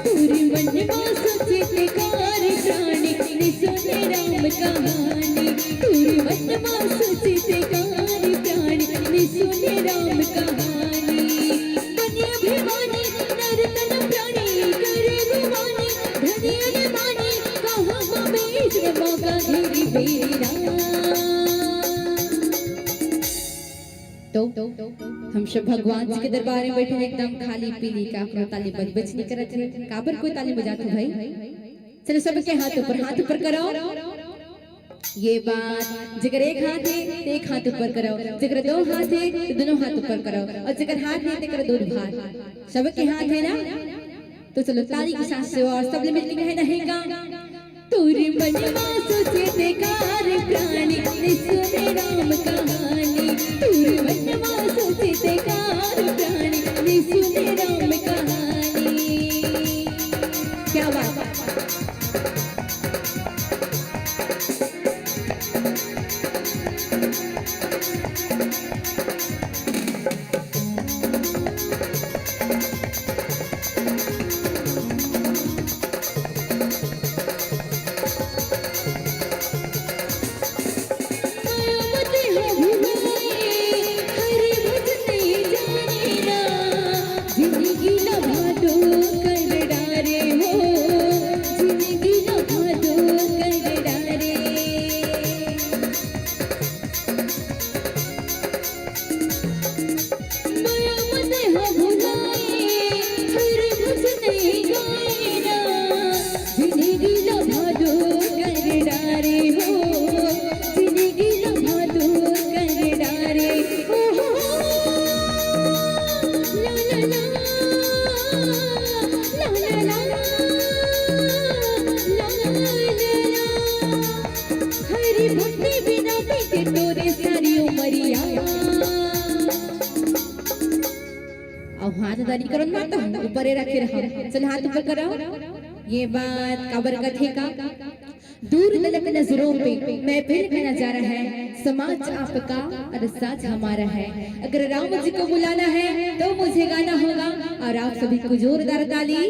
पूरी मन मा सोचे ते कार प्राणी, ने सुने राम कहानी। पूरी मन मा सोचे ते कार प्राणी, ने सुने राम कहानी। बने अभिमानी नर तन प्राणी, करे गुमानी धनी अभिमानी, कहा मा बीच में मौका घेरी बेरी राम। तो हम सब भगवान जी के दरबार में बैठे हैं, एकदम खाली पीली, का कोनो ताली बजबज नहीं करत है। काबर कोई ताली बजात हो भाई? चलो, सबके हाथ ऊपर, हाथ ऊपर करो। ये बात, जेकर एक हाथ है, तो एक हाथ ऊपर करो, जेकर दो हाथ है, तो दोनों हाथ ऊपर करो, और जेकर हाथ है, तेकर दोनों हाथ। सबके हाथ है ना? तो चलो, ताली के साथ से और सब मिलके कहे ना, हे का? तोर मन मा सोचे ते कार प्राणी, ने सुने राम कहानी। तोर मन मा सोचे ते कार प्राणी, ने सुने राम कहानी। क्या बात। जिंदगी ला भादो कर डारे हो, जिंदगी ला भादो कर डारे। माया मन ह भुलाए, हर भजन गाए ना, जिंदगी ला भादो कर डारे हो, जिंदगी ला भादो कर डारे। ओ हो, ला ला ला, ला ला ला, ला ला ला। हरि भक्ति बिना बीते तोरे सारी उमरिया। अब हाथ उतारी करो ना, तो ऊपर रखे रहो। चलो, हाथ ऊपर करो। ये बात काबर कथे का? दूर तलक नजरों पे महफिल का नजारा है, समाज आपका और साज हमारा है। अगर राम जी को बुलाना है तो मुझे गाना होगा और आप सभी को जोरदार ताली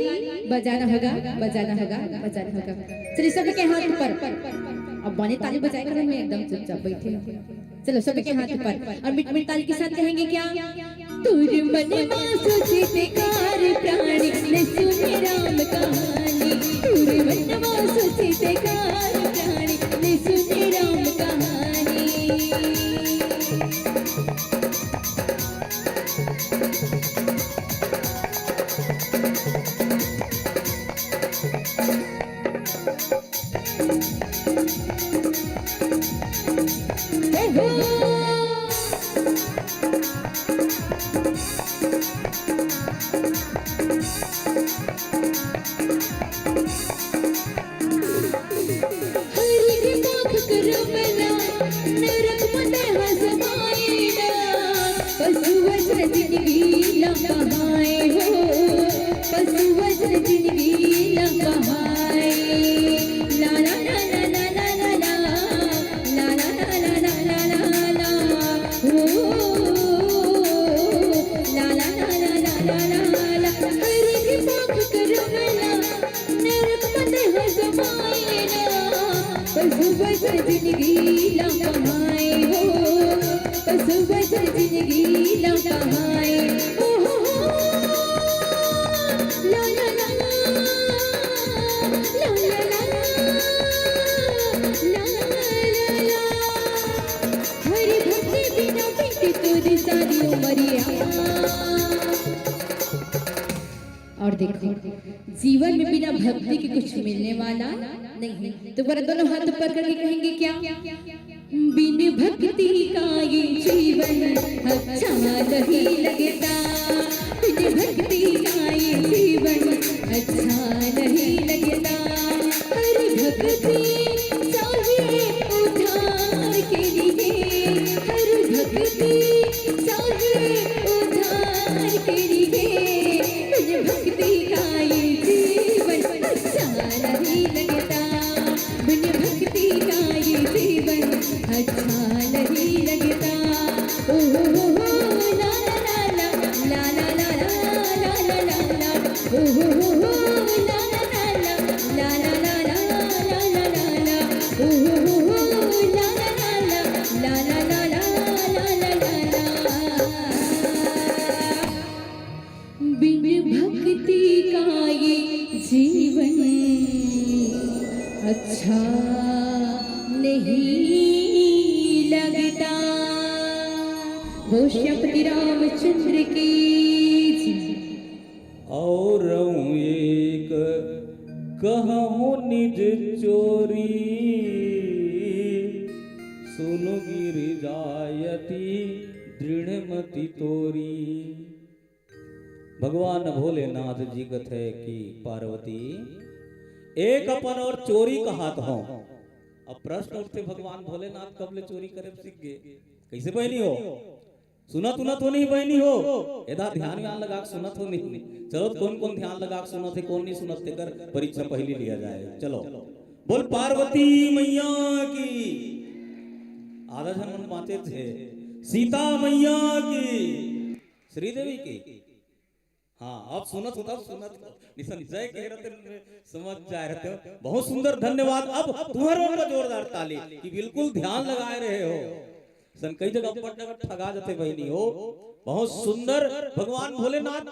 बजाना होगा, बजाना होगा, बजाना होगा। चलिए, सबके हाथ ऊपर। अब माने ताली बजाए करो, मैं एकदम चुपचाप बैठी हूँ। चलो, सबके हाथ ऊपर और मीठ मीठ ताली के साथ कहेंगे क्या? तोर मन मा सोचे ते कार प्राणी, ने सुने राम कहानी। तोर मन मा सोचे ते कार प्राणी, ने सुने राम कहानी। हरि के पाख करवला, नरक म देह समायला, पशु वचन जिनगी ला कहाय हो, पशु वचन जिनगी ला कहाय। ला ला ला ला ला ला ला, ला ला ला ला ला ला ला, ओ, ला ला ला ला ला ला ला, हरि के पाख करवला, नरक म देह समायला, पशु वचन जिनगी ला कहाय हो, पशु वचन जिनगी ला कहाय। ओ हो हो, ला ला ला, ला ला ला, ला ला ला। हरि भक्ति बिना बीती तोरी सारी उमरिया। और देखो, जीवन में बिना भक्ति के कुछ मिलने वाला नहीं है। तो एक बार दोनों हाथ ऊपर करके कहेंगे क्या? बिन भक्ति का ये जीवन अच्छा नहीं लगता, बिन भक्ति का ये जीवन अच्छा नहीं लगता। हर भक्ति चाहिए उद्धार के लिए, हर भक्ति चाहिए उद्धार के लिए। बिन भक्ति का ये जीवन अच्छा नहीं लगता, बिन भक्ति का ये जीवन अच्छा नहीं लगता। ओ हो हो हो, ला ला ला ला, ला ला ला ला, ओ हो हो हो, ला ला ला ला, ला ला ला ला, ला ला ला ला, ओ हो हो हो, ला ला ला ला, ला ला ला ला, ला ला ला ला। बिन भक्ति का ये जीवन अच्छा नहीं लगता। बोल श्यामपति रामचंद्र की जय। और एक कहूँ निज चोरी, सुनु गिरिजायति दृढ़मति तोरी। भगवान भोलेनाथ जी कथे कि पार्वती, एक अपन और चोरी कहत हौं। अब प्रश्न उठथे, भगवान भोलेनाथ कब ले चोरी करे सीख गे? कैसे बहिनी हो? सुनत उनत हो नहीं बहिनी हो? एदा ध्यान व्यान लगा के सुनत हो नहीं? चलो, कोन कोन ध्यान लगा के सुनत हे, कोन नहीं सुनत, तेकर परीक्षा पहली लिया जाए। चलो, बोल पार्वती मैया की। आधा झन मन बाँचे थे। सीता मैया की। श्रीदेवी की। हाँ, अब सुनत हो, तब सुनत हो। निसन जय कहे रहते, समझ जाए रहते हो। बहुत सुंदर, धन्यवाद। अब तुम्हारे मन का जोरदार ताली कि बिल्कुल ध्यान लगाए रहे हो। सन कई जगह अब्बड़ जगह ठगा जाते बहिनी हो। बहुत सुंदर। भगवान भोलेनाथ,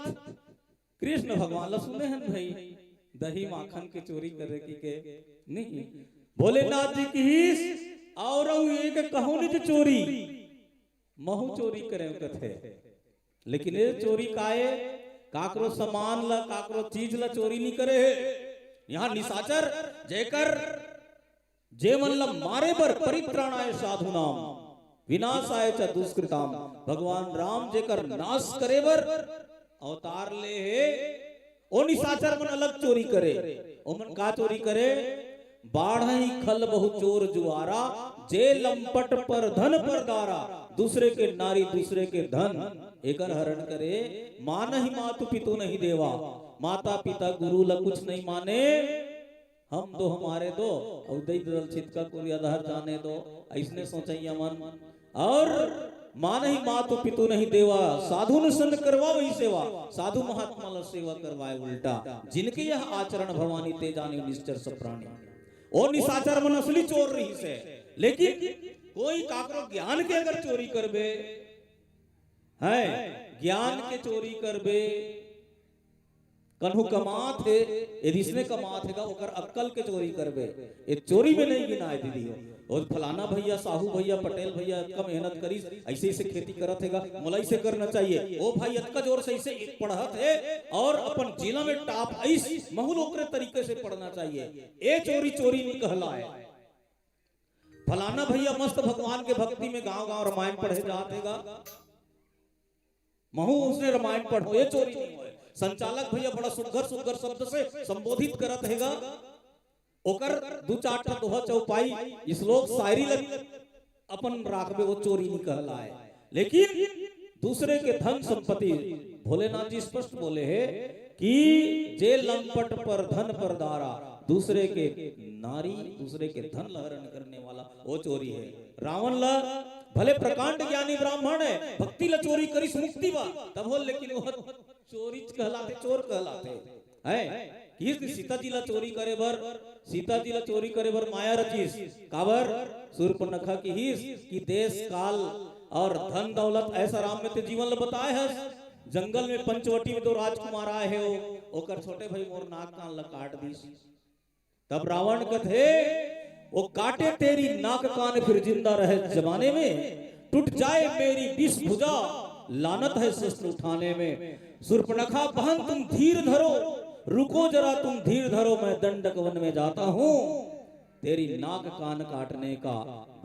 कृष्ण भगवान ला सुने हन भाई, दही माखन के चोरी करे की के नहीं। भोलेनाथ जी किहिस, और एक कहूँ निज चोरी, महू चोरी करे कथे। लेकिन ये चोरी काए, काकरो सामान ला, काकरो चीज ला चोरी नहीं करे हे। यहाँ निशाचर जेकर, जे मन ला मारे बर, परित्राणाय साधुनाम विनाशाय च दुष्कृताम, भगवान राम जेकर नाश करे बर अवतार ले हे, ओ निशाचर मन अलग चोरी करे। ओमन का चोरी करे? बाढ़ही खल बहु चोर जुआरा, जे लंपट पर धन पर दारा, दूसरे के नारी दूसरे के धन, एकर हरण करे। मानहि मातु पितु नहीं देवा, माता पिता गुरु ला कुछ नहीं माने, हम दो हमारे दो, अउ दई ददल छितका कुरिया दहर जाने दो, अइसने सोचइया मन। और मानहि मातु पितु नहीं देवा, साधु न सन करवावही सेवा, साधु महात्मा ला सेवा करवाए उल्टा। जिनके यह आचरण भवानी ते जाने निश्चर सब प्राणी। ओ निशाचर मन असली चोर रहिसे, लेकिन कोई काकरो ज्ञान के अगर चोरी करबे, हैं, ज्ञान के चोरी करबे, कन्हू कमात हे, यदि इसने कमात हे गा, ओकर अक्कल के चोरी करबे, ये चोरी में नहीं गिनाए दीदी हो। और फलाना भैया, साहू भैया, पटेल भैया अतका मेहनत करिस, ऐसे ऐसे खेती करत हे गा, मोला ऐसे करना चाहिए। ओ भाई अतका जोर से ऐसे पढ़त हे और अपन जिला में टॉप आइस, महू ल ओकरे तरीके से पढ़ना चाहिए। ए चोरी चोरी नहीं कहलाए। फलाना भैया मस्त भगवान के भक्ति में गांव गांव रामायण पढ़े जात हे गा। महू उसने रामायण पढ़ो, ये चोरी नहीं होय। संचालक भैया बड़ा सुग्घर सुग्घर शब्द से संबोधित करत हेगा, ओकर दू चार ठो दोहा चौपाई, श्लोक, शायरी लग अपन राखबे, वो चोरी नहीं कहलाए। लेकिन दूसरे के धन संपत्ति, भोलेनाथ जी स्पष्ट बोले हे कि जे लंपट पर धन पर दारा, दूसरे के नारी, दूसरे के धन लहरण करने वाला, वो चोरी है। रावण ला भले प्रकांड ज्ञानी ब्राह्मण है, भक्ति ला चोरी करिस, मुक्ति बा तब हो, लेकिन वो चोरी कहलाते, चोर कहलाते हैं। कि सीता जी ला चोरी करे बर, सीता जी ला चोरी करे बर माया रचिस। काबर? सूर्पनखा किहिस कि देश काल और धन दौलत ऐसा राम में ते जीवन ला बताए हस। जंगल में पंचवटी में दो राजकुमार आए हे, ओ-, ओकर छोटे भाई मोर नाक कान ला काट दिस। तब रावण कथे, "वो काटे तेरी नाक कान फिर जिंदा रहे जमाने में, टूट जाए मेरी बीस भुजा, लानत है शस्त्र उठाने में।" सूर्पनखा बहन तुम धीर धरो, रुको जरा तुम धीर धरो, मैं दंडक वन में जाता हूँ, तेरी नाक कान काटने का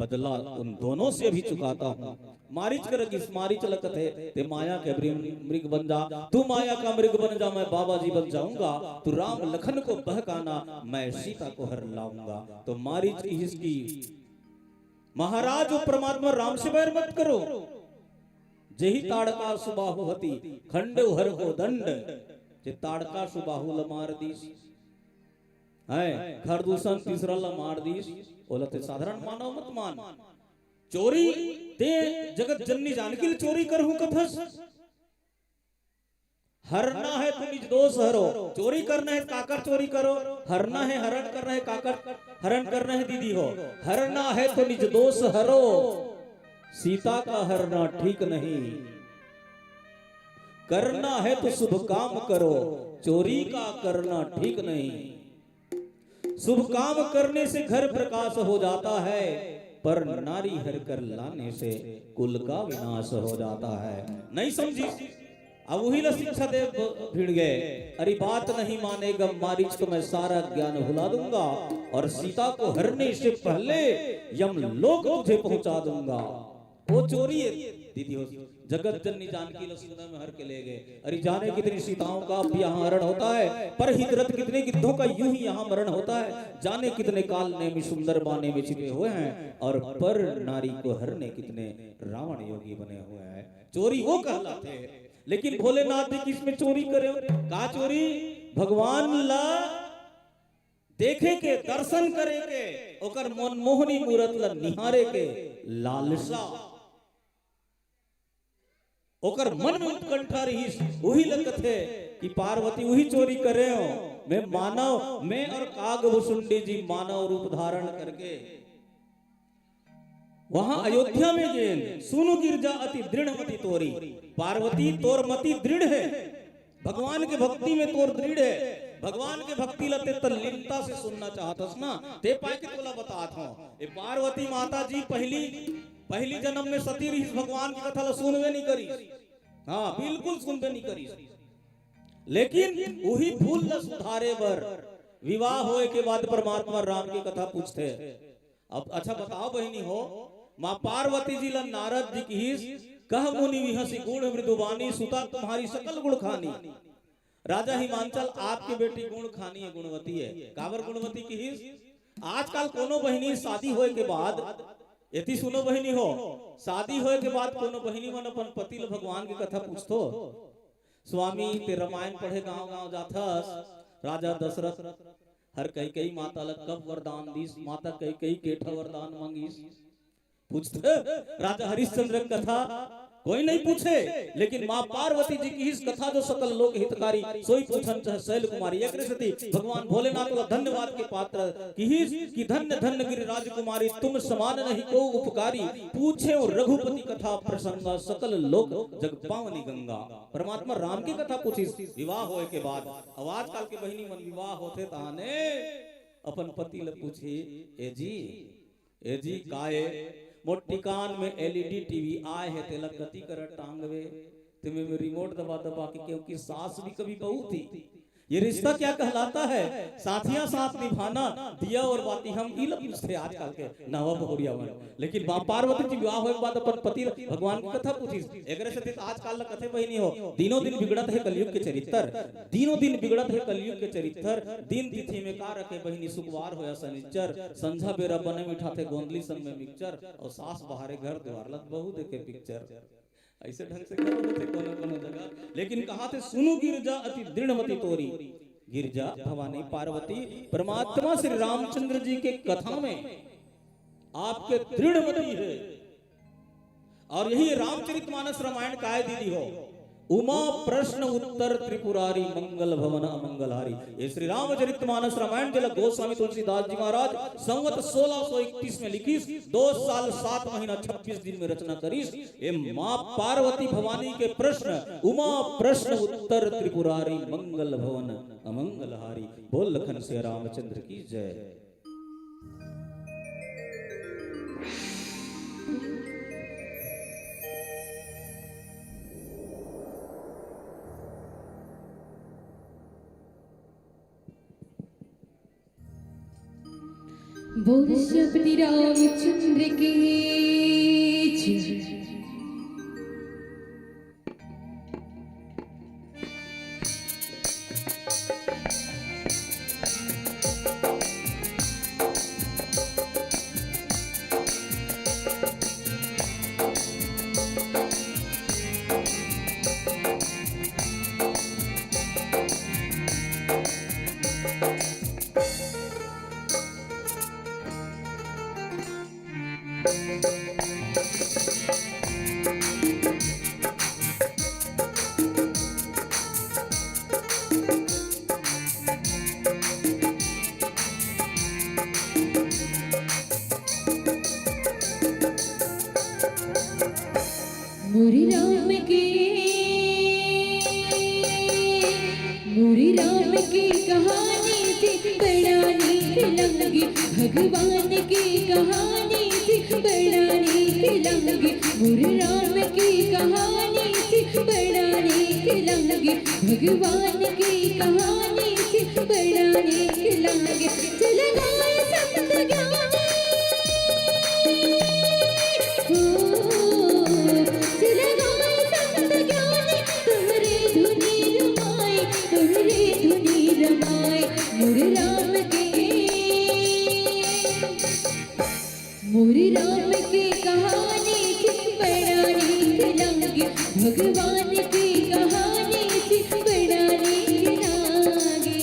बदला उन दोनों से भी चुकाता हूँ। मारीच कर रखिस, मारीच ला कथे, ते माया के मृ-, मृग बन जा, तू माया का मृग बन जा, मैं बाबा जी बन जाऊंगा, तू राम लखन को बहकाना, मैं सीता को हर लाऊंगा। तो मारीच किहिस कि महाराज, वो परमात्मा राम से बैर मत करो, जेहि ताड़का सुबाहु हति, खंडउ हर को दंड, जे ताड़का सुबाहु ल मार दिस, है घर दूषण, तीसरा ल मार दिस, ओला ते साधारण मानव मत मान। चोरी ते जगत जननी जानकी ल चोरी करहूं कथस। हरना है तो निज दोष हरो। चोरी करना है काकर चोरी करो, हरना है हरण करना है काकर हरण करना है दीदी हो। हरना है तो निज दोष हरो, सीता का हरना ठीक नहीं। करना है तो शुभ काम करो, चोरी का करना ठीक नहीं। शुभ काम करने से घर प्रकाश हो जाता है, पर नारी हर कर लाने से कुल का विनाश हो जाता है। नहीं समझी? अब वही ला शिक्षा दे ब-, भिड़ गए। अरे बात नहीं मानेगा मारीच तो मैं सारा ज्ञान भुला दूंगा, और सीता को हरने से पहले यम लोक तुझे पहुंचा दूंगा। वो चोरी है दीदी हो, जगत जननी जानकी ला सुनने में हर के ले गए। अरे जाने कितनी सीताओं का अब यहाँ हरण होता है, पर हित रत कितने गिद्धों का यूं ही यहाँ मरण होता है। जाने कितने काल नेमी सुंदर बाने में छिपे हुए हैं, और पर नारी को हरने कितने रावण योगी बने हुए हैं। चोरी वो कहलाते हैं। लेकिन भोलेनाथ जी किस में चोरी करे? का चोरी? भगवान ला देखे के, दर्शन करे के, ओकर मनमोहनी मूरत ला निहारे के लालसा, ओकर मन में उत्कंठा रहिस, उही ला कथे कि पार्वती उही चोरी करे हो। मैं मानव, मैं और काग भुसुंडी जी मानव रूप धारण करके वहां अयोध्या में गेन, सुनु गिरजा अति दृढ़ मति तोरी। पार्वती तोर मति दृढ़ है, भगवान के भक्ति में तोर दृढ़ है, भगवान के भक्ति ला ते तल्लीनता से सुनना चाहत हस ना, ते पाए के तोला बतात हूं। ए पार्वती माता जी पहली, पहली जन्म में सती रहिस, भगवान की कथा ला सुनबे नहीं करिस। हाँ, बिल्कुल सुनबे नहीं करिस। लेकिन उही भूल ला सुधारे बर विवाह होए के बाद परमात्मा राम की कथा पूछथे। अब अच्छा बताओ बहिनी हो, माँ पार्वती जी ला नारद जी किहिस, "कह मुनि विहसी गुण मृदुबानी, सुता तुम्हारी सकल गुण खानी।" राजा हिमांचल, आपके बेटी गुण खानी है, गुणवती है। काबर गुणवती किहिस? आजकल कोनो बहिनी शादी होए के बाद, एती सुनो बहिनी हो, शादी होए के बाद कोनो बहिनी मन अपन पति ल भगवान के कथा पूछथो, "स्वामी, ते रामायण पढ़े गांव-गांव जाथस, राजा दशरथ हर कैकेयी माता ल कब वरदान दिस, माता कैकेयी के ठा वरदान मांगिस?" पूछथे राजा हरिश्चंद्र के कथा कोई नहीं पूछे, लेकिन माँ पार्वती जी किहिस, "कथा जो सकल लोक हितकारी, सोई पूछन चहे शैल कुमारी।" एकरे सेती भगवान भोलेनाथ ला धन्यवाद के पात्र किहिस कि "धन्य धन्य गिरि राजकुमारी, तुम समान नहीं को उपकारी, पूछे रघुपति कथा प्रसंगा, सकल लोक जग पावनी गंगा।" परमात्मा राम की कथा पूछिस विवाह होए के बाद। अब आजकल के बहिनी मन विवाह होथे ताने अपन पति ल पूछही, "ए जी, ए जी, काय मोर टिकान में एलईडी टीवी आए हे, तेला कती करा टांगवे?" ते में, में रिमोट दबा दबा के, क्योंकि सास भी कभी बहू थी, ये रिश्ता क्या कहलाता है? साथियां साथ निभाना, दिया और बाती हम ई ल पूछथे आजकल के नवा बहुरिया मन। लेकिन माँ पार्वती जी विवाह होए के बाद अपन पति ल भगवान के कथा पूछिस। एकरे सेती त आजकल ल कथे बहिनी हो, दिनों दिन बिगड़त हे कलयुग के चरित्र, दिनों दिन बिगड़त हे कलयुग के चरित्र। दिन तिथि में का रखे बहिनी, सुकवार होया सनिच्चर, संझा बेरा बने मिठाथे गोंदली संग में मिक्सचर, और सास बहारे घर दुआर लत बहू देखे पिक्चर। ऐसे ढंग से घलो होथे कोनो कोनो जगह। लेकिन कहाथे, सुनु गिरजा अति दृढ़मति तोरी। गिरजा भवानी पार्वती परमात्मा श्री रामचंद्र जी के कथा में आपके दृढ़मति है। और यही रामचरितमानस रामायण काय दीदी हो, उमा प्रश्न उत्तर त्रिपुरारी मंगल भवन अमंगलहारी। ये श्री रामचरितमानस रामायण जेला गोस्वामी तुलसीदास जी महाराज संवत सोलह सौ इकतीस में लिखिस, दो साल सात महीना छब्बीस दिन में रचना करिस। ये माँ पार्वती भवानी के प्रश्न, उमा प्रश्न उत्तर त्रिपुरारी मंगल भवन अमंगलहारी। बोल लखन से रामचंद्र की जय। बोल श्रीपति रामचंद्र की जय। मोरे राम के, मोरे राम के कहानी से बड़ा नीक लगे, भगवान के कहानी से बड़ा नीक लगे, मोरे राम के कहानी से बड़ा नीक लगे, भगवान के कहानी से बड़ा नीक लगे। चल गाए संत ज्ञानी, हो, चल गाए संत ज्ञानी, तोहरे धुनी रमाए, तोहरे धुनी रमाए, मोरे राम के। मोरे राम के कहानी से बड़ा नीक लगे, भगवान के कहानी से बड़ा नीक लगे।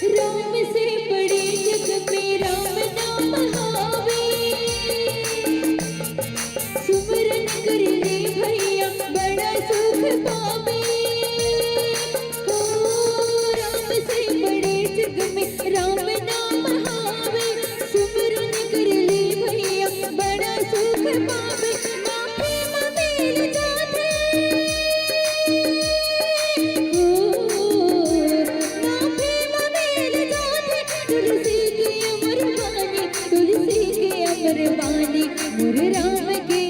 राम से बड़े जग में राम नाम हावे। सुमरन कर ले भैया बड़ा सुख पावे। हो राम से बड़े जग में राम नाम हावे। सुमरन कर ले भैया बड़ा सुख पावे। माफी म मिल जाथे। हो, माफी म मिल जाथे। तुलसी के अमर बानी, तुलसी के अमर बानी, मोर राम के।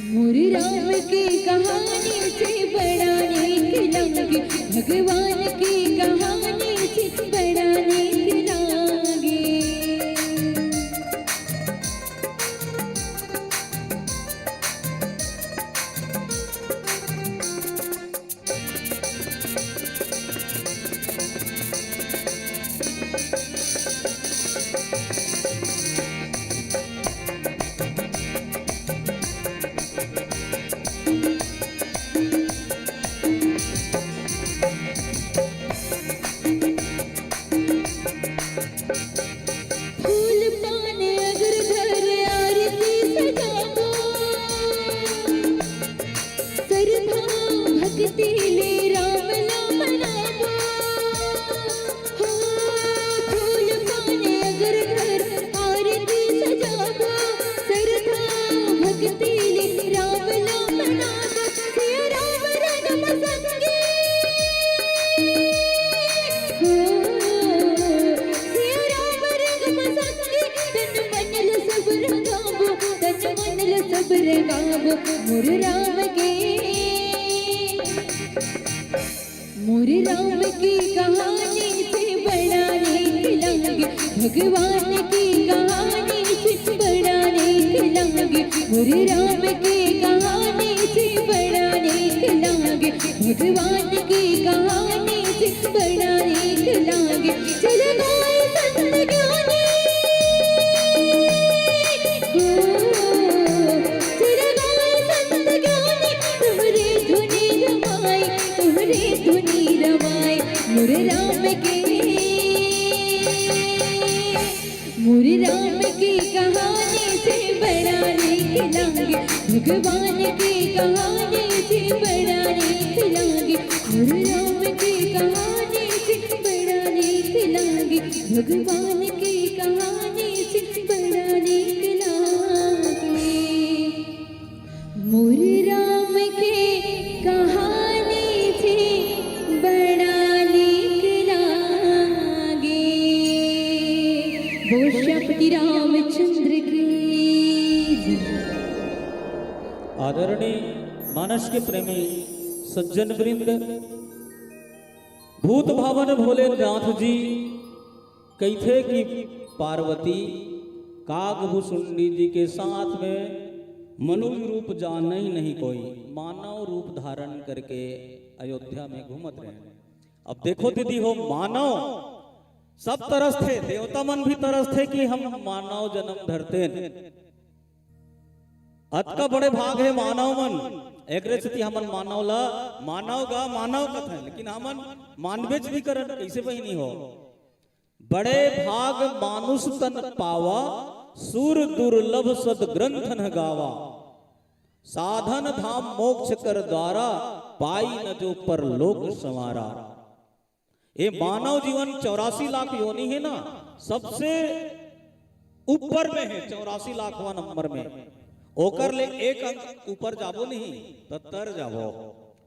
मोर राम के कहानी से बड़ा नीक लगे, भगवान के कहानी से बड़ा नीक लगे। सब रंगाबो मोर राम के। मोर राम के कहानी से बड़ा नीक लागे, भगवान के कहानी से बड़ा नीक लागे। मोर राम के कहानी से बड़ा नीक लागे, भगवान के कहानी से बड़ा नीक लागे। चल गाए संत ज्ञानी, हो, चल गाए संत ज्ञानी, तोहरे धुनी रमाई, तोहरे धुनी रमाई, मोर राम के। मोर राम के कहानी से बड़ा नीक लागे, भगवान के कहानी से बड़ा नीक लागे। मोर राम के कहानी से बड़ा नीक लागे, भगवान के कहानी से बड़ा नीक लागे। मोर राम के कहानी से बड़ा नीक लागे। बोल श्रीपति रामचंद्र की जय। आदरणीय मानस के प्रेमी सज्जन वृंद, भूत भावन भोलेनाथ जी कहिथे कि पार्वती काग भुसुंडी जी के साथ में मनुष्य रूप जाने ही नहीं कोई, मानव रूप धारण करके अयोध्या में घूमत रहे। अब देखो दीदी हो, मानव सब तरसथे, देवता मन भी तरसथे कि हम मानव जन्म धरतेन। अतका बड़े भाग हे मानव मन, एकरे सेती हमन मानव ला मानव गा मानव कथन, लेकिन हमन मानबेच नहीं करन। कैसे बहिनी हो? बड़े भाग मानुष तन पावा, सुर दुर्लभ सद ग्रंथ न गावा। साधन धाम मोक्ष कर द्वारा, पाई न जो परलोक संवारा। ये मानव जीवन चौरासी लाख योनि हे ना, सबसे ऊपर में हे, चौरासी लाखवां नंबर में। ओकर ले एक अंक ऊपर जाबो नहीं, त तर जाबो।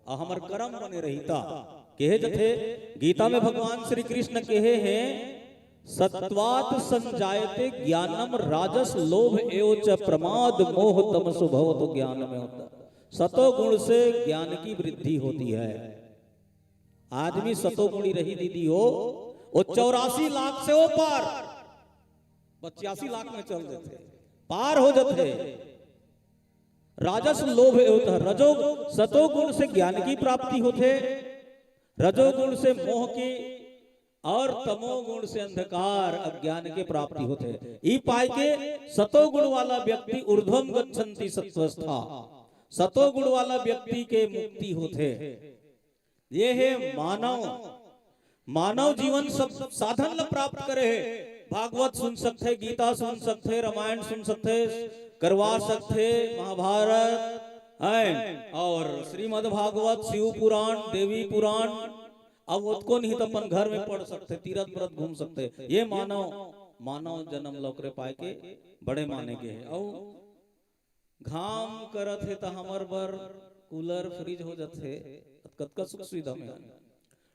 अउ हमर करम बने रहिता। कहे जथे, गीता में भगवान श्री कृष्ण कहे हे, "सत्वात् संजायते ज्ञानम राजस लोभ एव च प्रमाद मोह तमसो भवतो ज्ञानमेव च।" सतो गुण से ज्ञान की वृद्धि होती है। आदमी सतोगुणी रही दीदी हो, वो चौरासी लाख से वो पार, पचासी लाख में चल देथे, पार हो जाथे। राजस लोभ एव च, रजो सतोगुण से ज्ञान की प्राप्ति होथे, रजोगुण से मोह की, और तमोगुण से अंधकार अज्ञान के प्राप्ति होथे। ई पाए के सतोगुण वाला व्यक्ति ऊर्ध्वम गच्छन्ति सत्वस्था, सतोगुण वाला व्यक्ति के मुक्ति होथे। ये हे मानव, मानव जीवन सब साधन ल प्राप्त करे हे। भागवत सुन सकथे, गीता सुन सकथे, रामायण सुन सकथे, करवा सकथे, महाभारत है, और श्रीमद् भागवत, शिव पुराण, देवी पुराण, अब ओतको नहीं तो अपन घर में पढ़ सकथे, तीरथ व्रत घूम सकथे। ये मानव, मानव जन्म ल ओकरे पाए के बड़े माने गे हे। अउ घाम करत हे त हमर बर कूलर, फ्रिज हो जथे, त कतका सुख सुविधा में।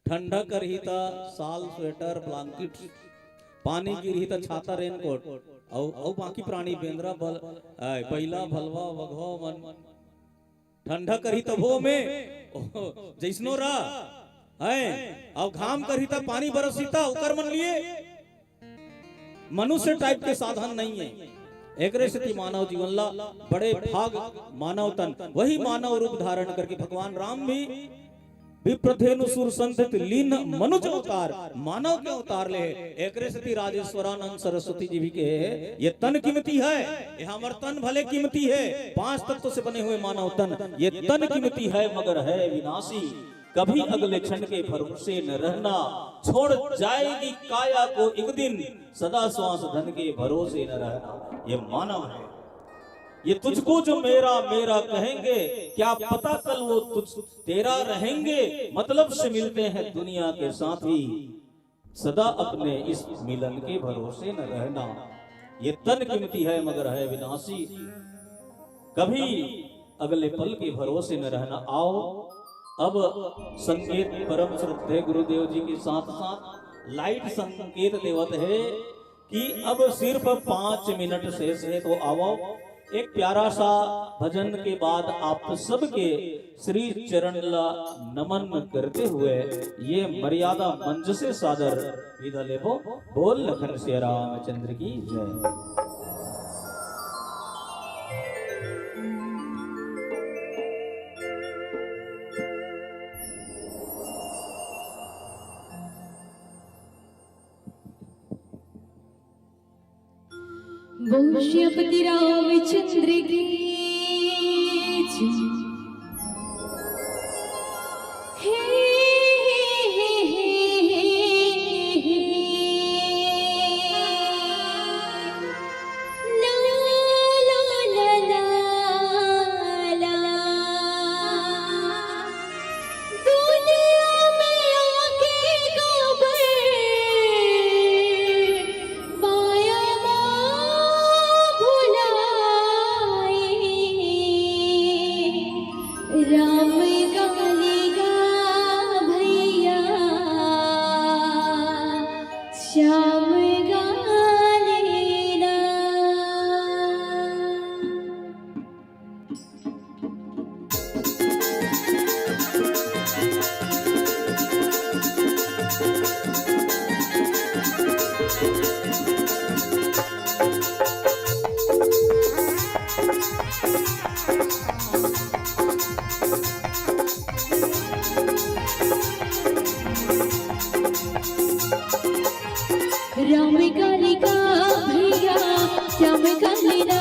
ठंडा करही त शाल, स्वेटर, ब्लैंकेट, पानी गिरही त छाता, रेनकोट, अउ, अउ बाकी प्राणी, बेंदरा, बल-, आय, बइला, भलवा, बघवा मन ठंडा करही तभो में, ओ, जइसनो रह, हैं, अउ घाम करही त पानी बरसही त ओकर मन लिए मनुष्य टाइप के साधन नहीं है। एकरे सेती मानव जीवन ला बड़े भाग मानव तन, वही मानव रूप धारण करके भगवान राम भी विप्रधेनु सुर संधित लीन मनुज अवतार, मानव के अवतार ले हे। एकरे सेती राजेश्वरानंद सरस्वती जी भी कहे हे, ये तन कीमती है, ये हमर तन भले कीमती है, पांच तत्व से बने हुए मानव तन, ये तन कीमती है मगर है विनाशी। कभी अगले क्षण के भरोसे न रहना, छोड़ जाएगी काया को एक दिन, सदा श्वास धन के भरोसे न रहना। ये मानव है, ये तुझको जो मेरा मेरा कहेंगे, क्या पता कल वो तुझ तेरा रहेंगे। मतलब से मिलते हैं दुनिया के साथी, सदा अपने इस मिलन के भरोसे न रहना। ये तन कीमती है मगर है विनाशी, कभी अगले पल के भरोसे न रहना। आओ, अब संकेत परम श्रद्धेय गुरुदेव जी के साथ साथ लाइट संकेत देवत हे कि अब सिर्फ पांच मिनट शेष हे, तो आवव, एक प्यारा सा भजन के बाद आप सबके श्री चरण ला नमन करते हुए ये मर्यादा मंच से सादर विदा लेबो। बोल लखन सिया रामचंद्र की जय। बोल श्रीपति रामचंद्र की जय। हे, हे, हे, हे, हे, हे। ला, ला, ला, ला, ला। दुनिया में आके काबर माया मोह भुलाए। राम गाली गा भैया, श्याम गाली ना। राम गाली गा भैया, श्याम गाली ना।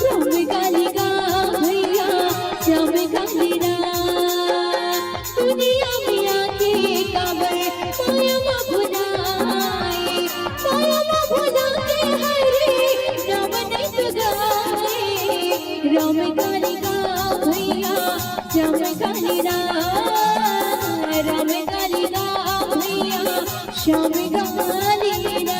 राम गाली गा भैया, श्याम गाली ना। दुनिया में आके काबर माया मा भुलाए, माया मा भुला के हरे राम नहीं तो गाए। राम गाली गा भैया, श्याम गाली ना। राम गाली गा भैया, श्याम गाली ना।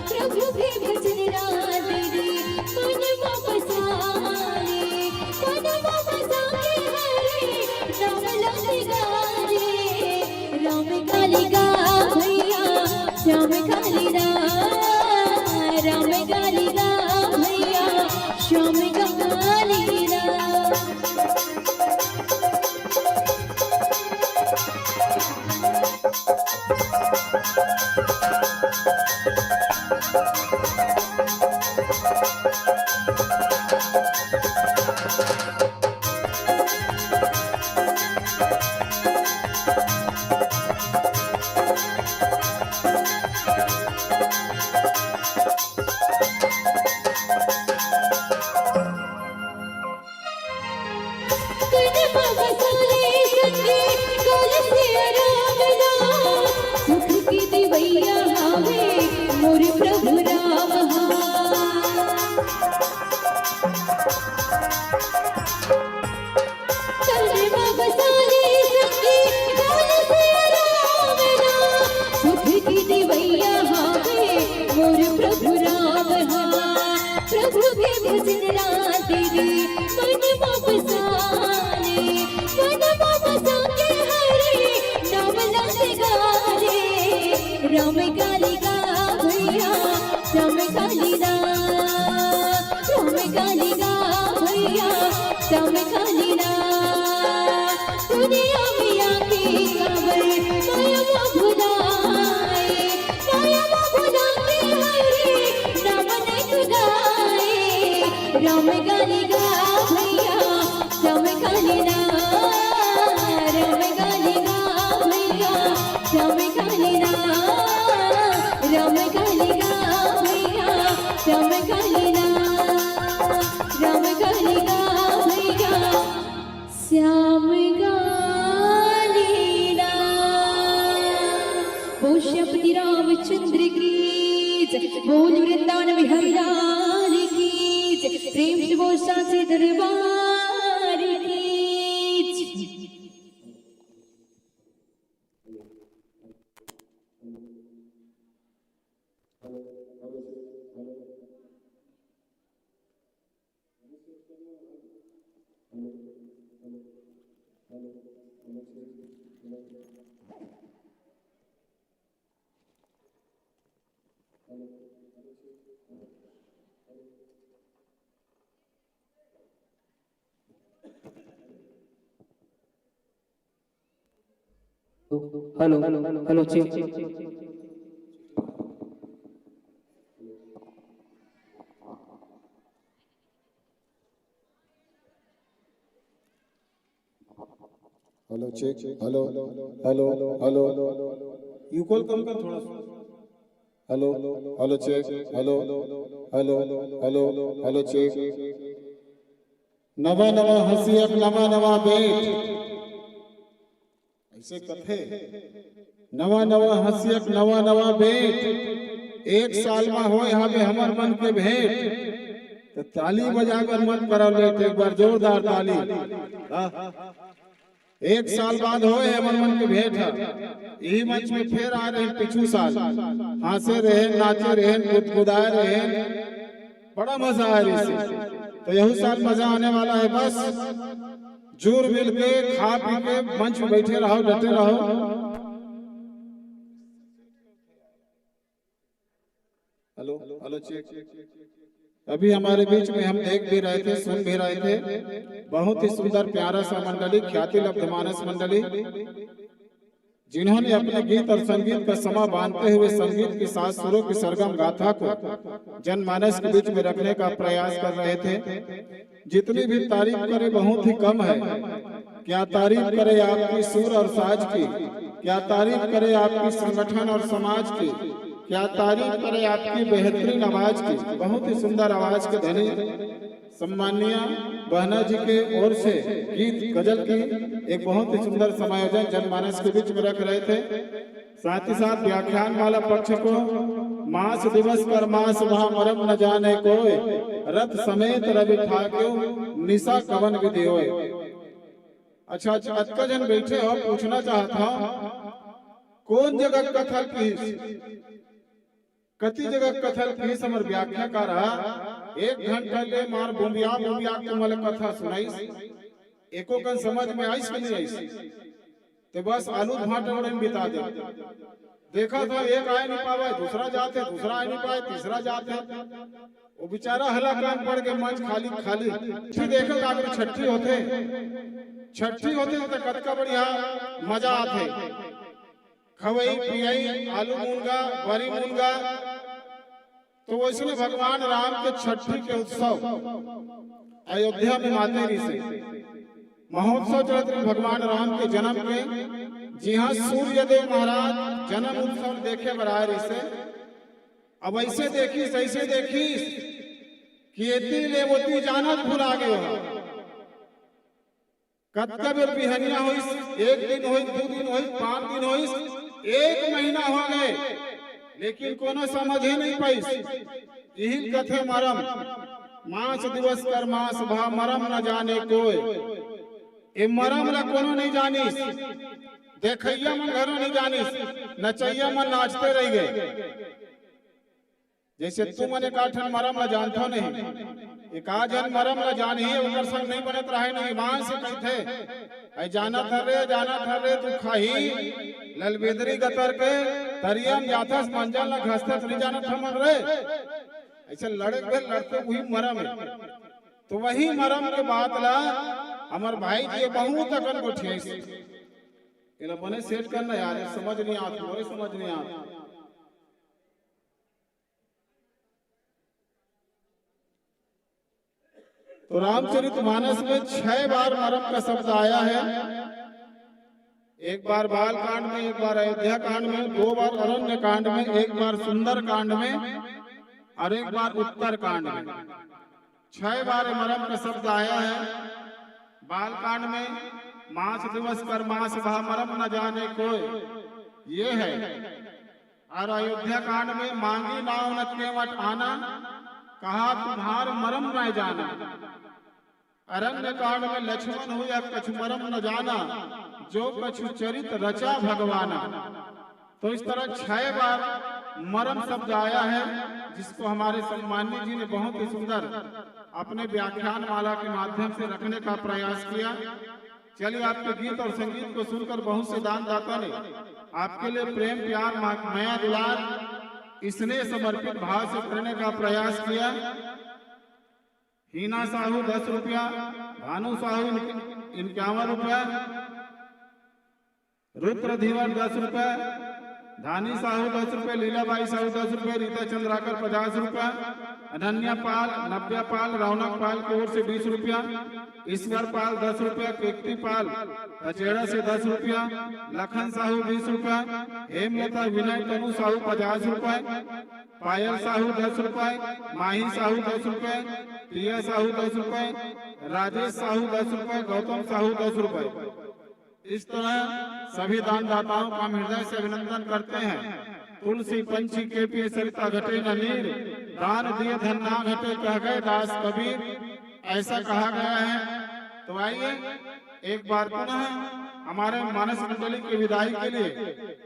प्रभु के भजन रात रे, मन मा बसा ले, मन मा बसा के हरे राम गाली गा रे। राम गाली गा भैया, श्याम गाली ना। राम गाली गा भैया, श्याम गाली ना। प्रभु के भजन रात रे, मन मा बसा ले, मन मा बसा के हरे नाम लात गा रे। राम गाली गा भैया, श्याम गाली ना। राम गाली गा भैया, श्याम गाली ना। दुनिया में आके काबर माया मा भुलाए, माया मा भुला के हरे राम नहीं तो गाए। राम गाली गा भैया, श्याम गाली ना। राम गाली गा भैया, रामचंद्र की जय, बोल वृंदावन बिहारी लाल की जय, प्रेम से बोल सांची दरबार की जय। Hello, hello, check. Hello, check. Hello, hello, hello. You call कम कर थोड़ा सा। Hello, hello, check. Hello, hello, hello, hello, check. नवा नवा हंसी एक नवा नवा बेट। ऐसे कथे, नवा नवा हंसी एक नवा नवा बेट। एक साल में होए हवे हमर मन के भेंट। तो ताली बजा कर मत करो लेट, एक बार जोरदार ताली। हाँ। एक साल बाद होए हे हमर मन के भेंट ह। यही मंच में फेर आए रहे पिछू साल, हंसे रहे, नाचे रहे, गुदगुदाए रहे, बड़ा मजा आए रहिसे। तो यहू साल मजा आने वाला है। बस जुड़ मिल के, खा पी के मंच में बैठे रहो, डटे रहो। Hello, hello, check. अभी हमारे बीच में हम देख भी रहे थे, सुन भी रहे थे, बहुत ही सुंदर प्यारा सा मंडली, ख्याति लब्ध मानस मंडली, जिन्होंने अपने गीत और संगीत का समा बांधते हुए संगीत के साथ सुरों की सरगम गाथा को जनमानस के बीच में रखने का प्रयास कर रहे थे। जितनी भी तारीफ करे बहुत ही कम है। क्या तारीफ करे आपकी सुर और साज की, क्या तारीफ करे आपकी संगठन और समाज की, क्या तारीफ करे आपकी बेहतरीन आवाज की। बहुत ही सुंदर आवाज के धनी सम्माननीय बहना जी के ओर से गीत गजल की एक बहुत ही सुंदर समायोजन जनमानस के बीच में रख रहे थे। साथ ही साथ व्याख्यान वाला पक्ष को, मास दिवस कर मास भा मरम न जाने कोय, रथ समेत रवि ठाकुर निशा कवन विधि होय। अच्छा, अच्छा, अतका जन बैठे हो, पूछना चाहत हंव, कौन जगह कथा किहिस, कति जगह कथा किहिस, हमर व्याख्या का रहा? एक घंटा ले मार बुंबिया बुंबिया के मोला कथा सुनाइस, एको कन समझ में आइस कि नहीं आइस? ते बस आलू भांटा ओढ़े में बिता दे। देखा था, एक आए नहीं पावे, दूसरा जाते, दूसरा आए नहीं पाए, तीसरा जाते। वो बेचारा हला कान पड़ के मंच खाली खाली। छठी देखे का अगर छठी होते, छठी होते तो कतका बढ़िया मजा आते। खवई पियई, आलू मूनगा, बरी मूनगा, तो वैसने भगवान राम के छठी के उत्सव अयोध्या में माते रहिसे। महोत्सव चलत रहिस भगवान राम के जन्म के, जिहां सूर्यदेव महाराज जन्म उत्सव देखे बर आए रहिसे। अब ऐसे देखिस, ऐसे देखिस कि एती ले ओती जानत भुला गे हो। कतका बेर बिहनिया होइस, एक दिन होइस, दू दिन होइस, पांच दिन होइस, एक महीना हो गए, लेकिन कोनो समझे नहीं पाइस। इही ल कथे मरम, मास दिवस कर मास भा मरम न जाने कोय। ए मरम ला कोनो नहीं जानिस, देखइया मन घलो नहीं जानिस, नचइया मन नाचते रह गए। जैसे तुमन एकाठन मरम ला जानथो नहीं, एका झन मरम ला जानही, ओकर संग नहीं बनत रहे नहीं, ईमान से कहिथे, "ऐ जानत हर रे, जानत हर रे, तू खाही ललबेदरी गतर के, तरिया में जाथस मंजन ला घसथस, नहीं जानत हमन रे।" ऐसे लड़े के लड़ते वही मरम है। तो वही मरम के बात ला हमर भाई जी बहुत अकन गोठियाइस। एला बने सेट करना यार, समझ नहीं आत, मोरे समझ नहीं आत। तो रामचरित मानस में छह बार मरम का शब्द आया है। एक बार बाल कांड में, एक बार अयोध्या कांड में, दो बार अरण्य कांड में, एक बार सुंदर कांड में और एक बार उत्तर कांड में। छह बार मरम का शब्द आया है। बाल कांड में मास दिवस कर मास भा मरम न जाने कोय, ये है। और अयोध्या कांड में मांगी नाव न केवट आना, कहा तुम्हार मरम न जाना। अरण्य कांड में लक्ष्मण हुआ कछु मरम न जाना, जो कछु चरित रचा भगवाना। तो इस तरह छह बार मरम शब्द आया है, जिसको हमारे सम्माननीय जी ने बहुत ही सुंदर अपने व्याख्यान माला के माध्यम से रखने का प्रयास किया। चलिए, आपके गीत और संगीत को सुनकर बहुत से दान दाता ने आपके लिए प्रेम, प्यार, मा-, मया, दुलार, स्नेह समर्पित भाव से करने का प्रयास किया। हीना साहू दस रुपया, भानु साहू इक्यावन रुपया, रुद्र धीवर दस रुपए, धानी साहू दस रुपए, लीलाबाई साहू दस रुपए, रीता चंद्राकर पचास रुपए, अनन्या पाल, नव्या पाल, रौनक पाल की ओर से बीस रुपया, ईश्वर पाल दस रुपया, कीर्ति पाल पचेड़ा से दस रुपया, लखन साहू बीस रुपया, हेमलता विनय तनु साहू पचास रुपए, पायल साहू दस रुपए, माही साहू दस रुपए, पिया साहू दस रुपए, राजेश साहू दस रुपए, गौतम साहू दस रुपए। इस तरह सभी दानदाताओं का हम हृदय से अभिनंदन करते हैं। तुलसी पंछी के पिए सरिता घटे न नीर, दान दिए धन ना घटे कह गए दास कबीर, ऐसा कहा गया है। तो आइए, एक बार पुनः हमारे मानस मंडली की विदाई के लिए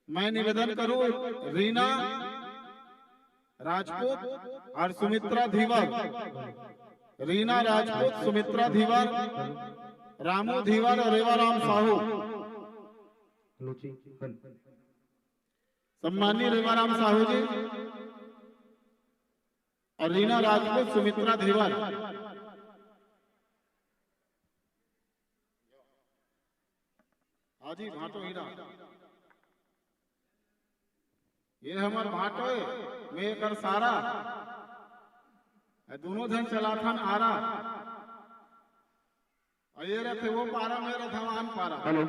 मैं निवेदन करूं, रीना राजपूत और सुमित्रा धीवर, रीना राजपूत, सुमित्रा धीवर, रामू धीवर और रेवाराम साहू। सम्माननीय रेवाराम साहू जी और रीना राजपूत, सुमित्रा धीवर। हाजी भाटो हीरा, ये हमर भाटो है, मैं एकर सारा, ए दोनों झन चलाथन आरा। और ये रहते वो पारा, मैं रहता आन पारा। हेलो।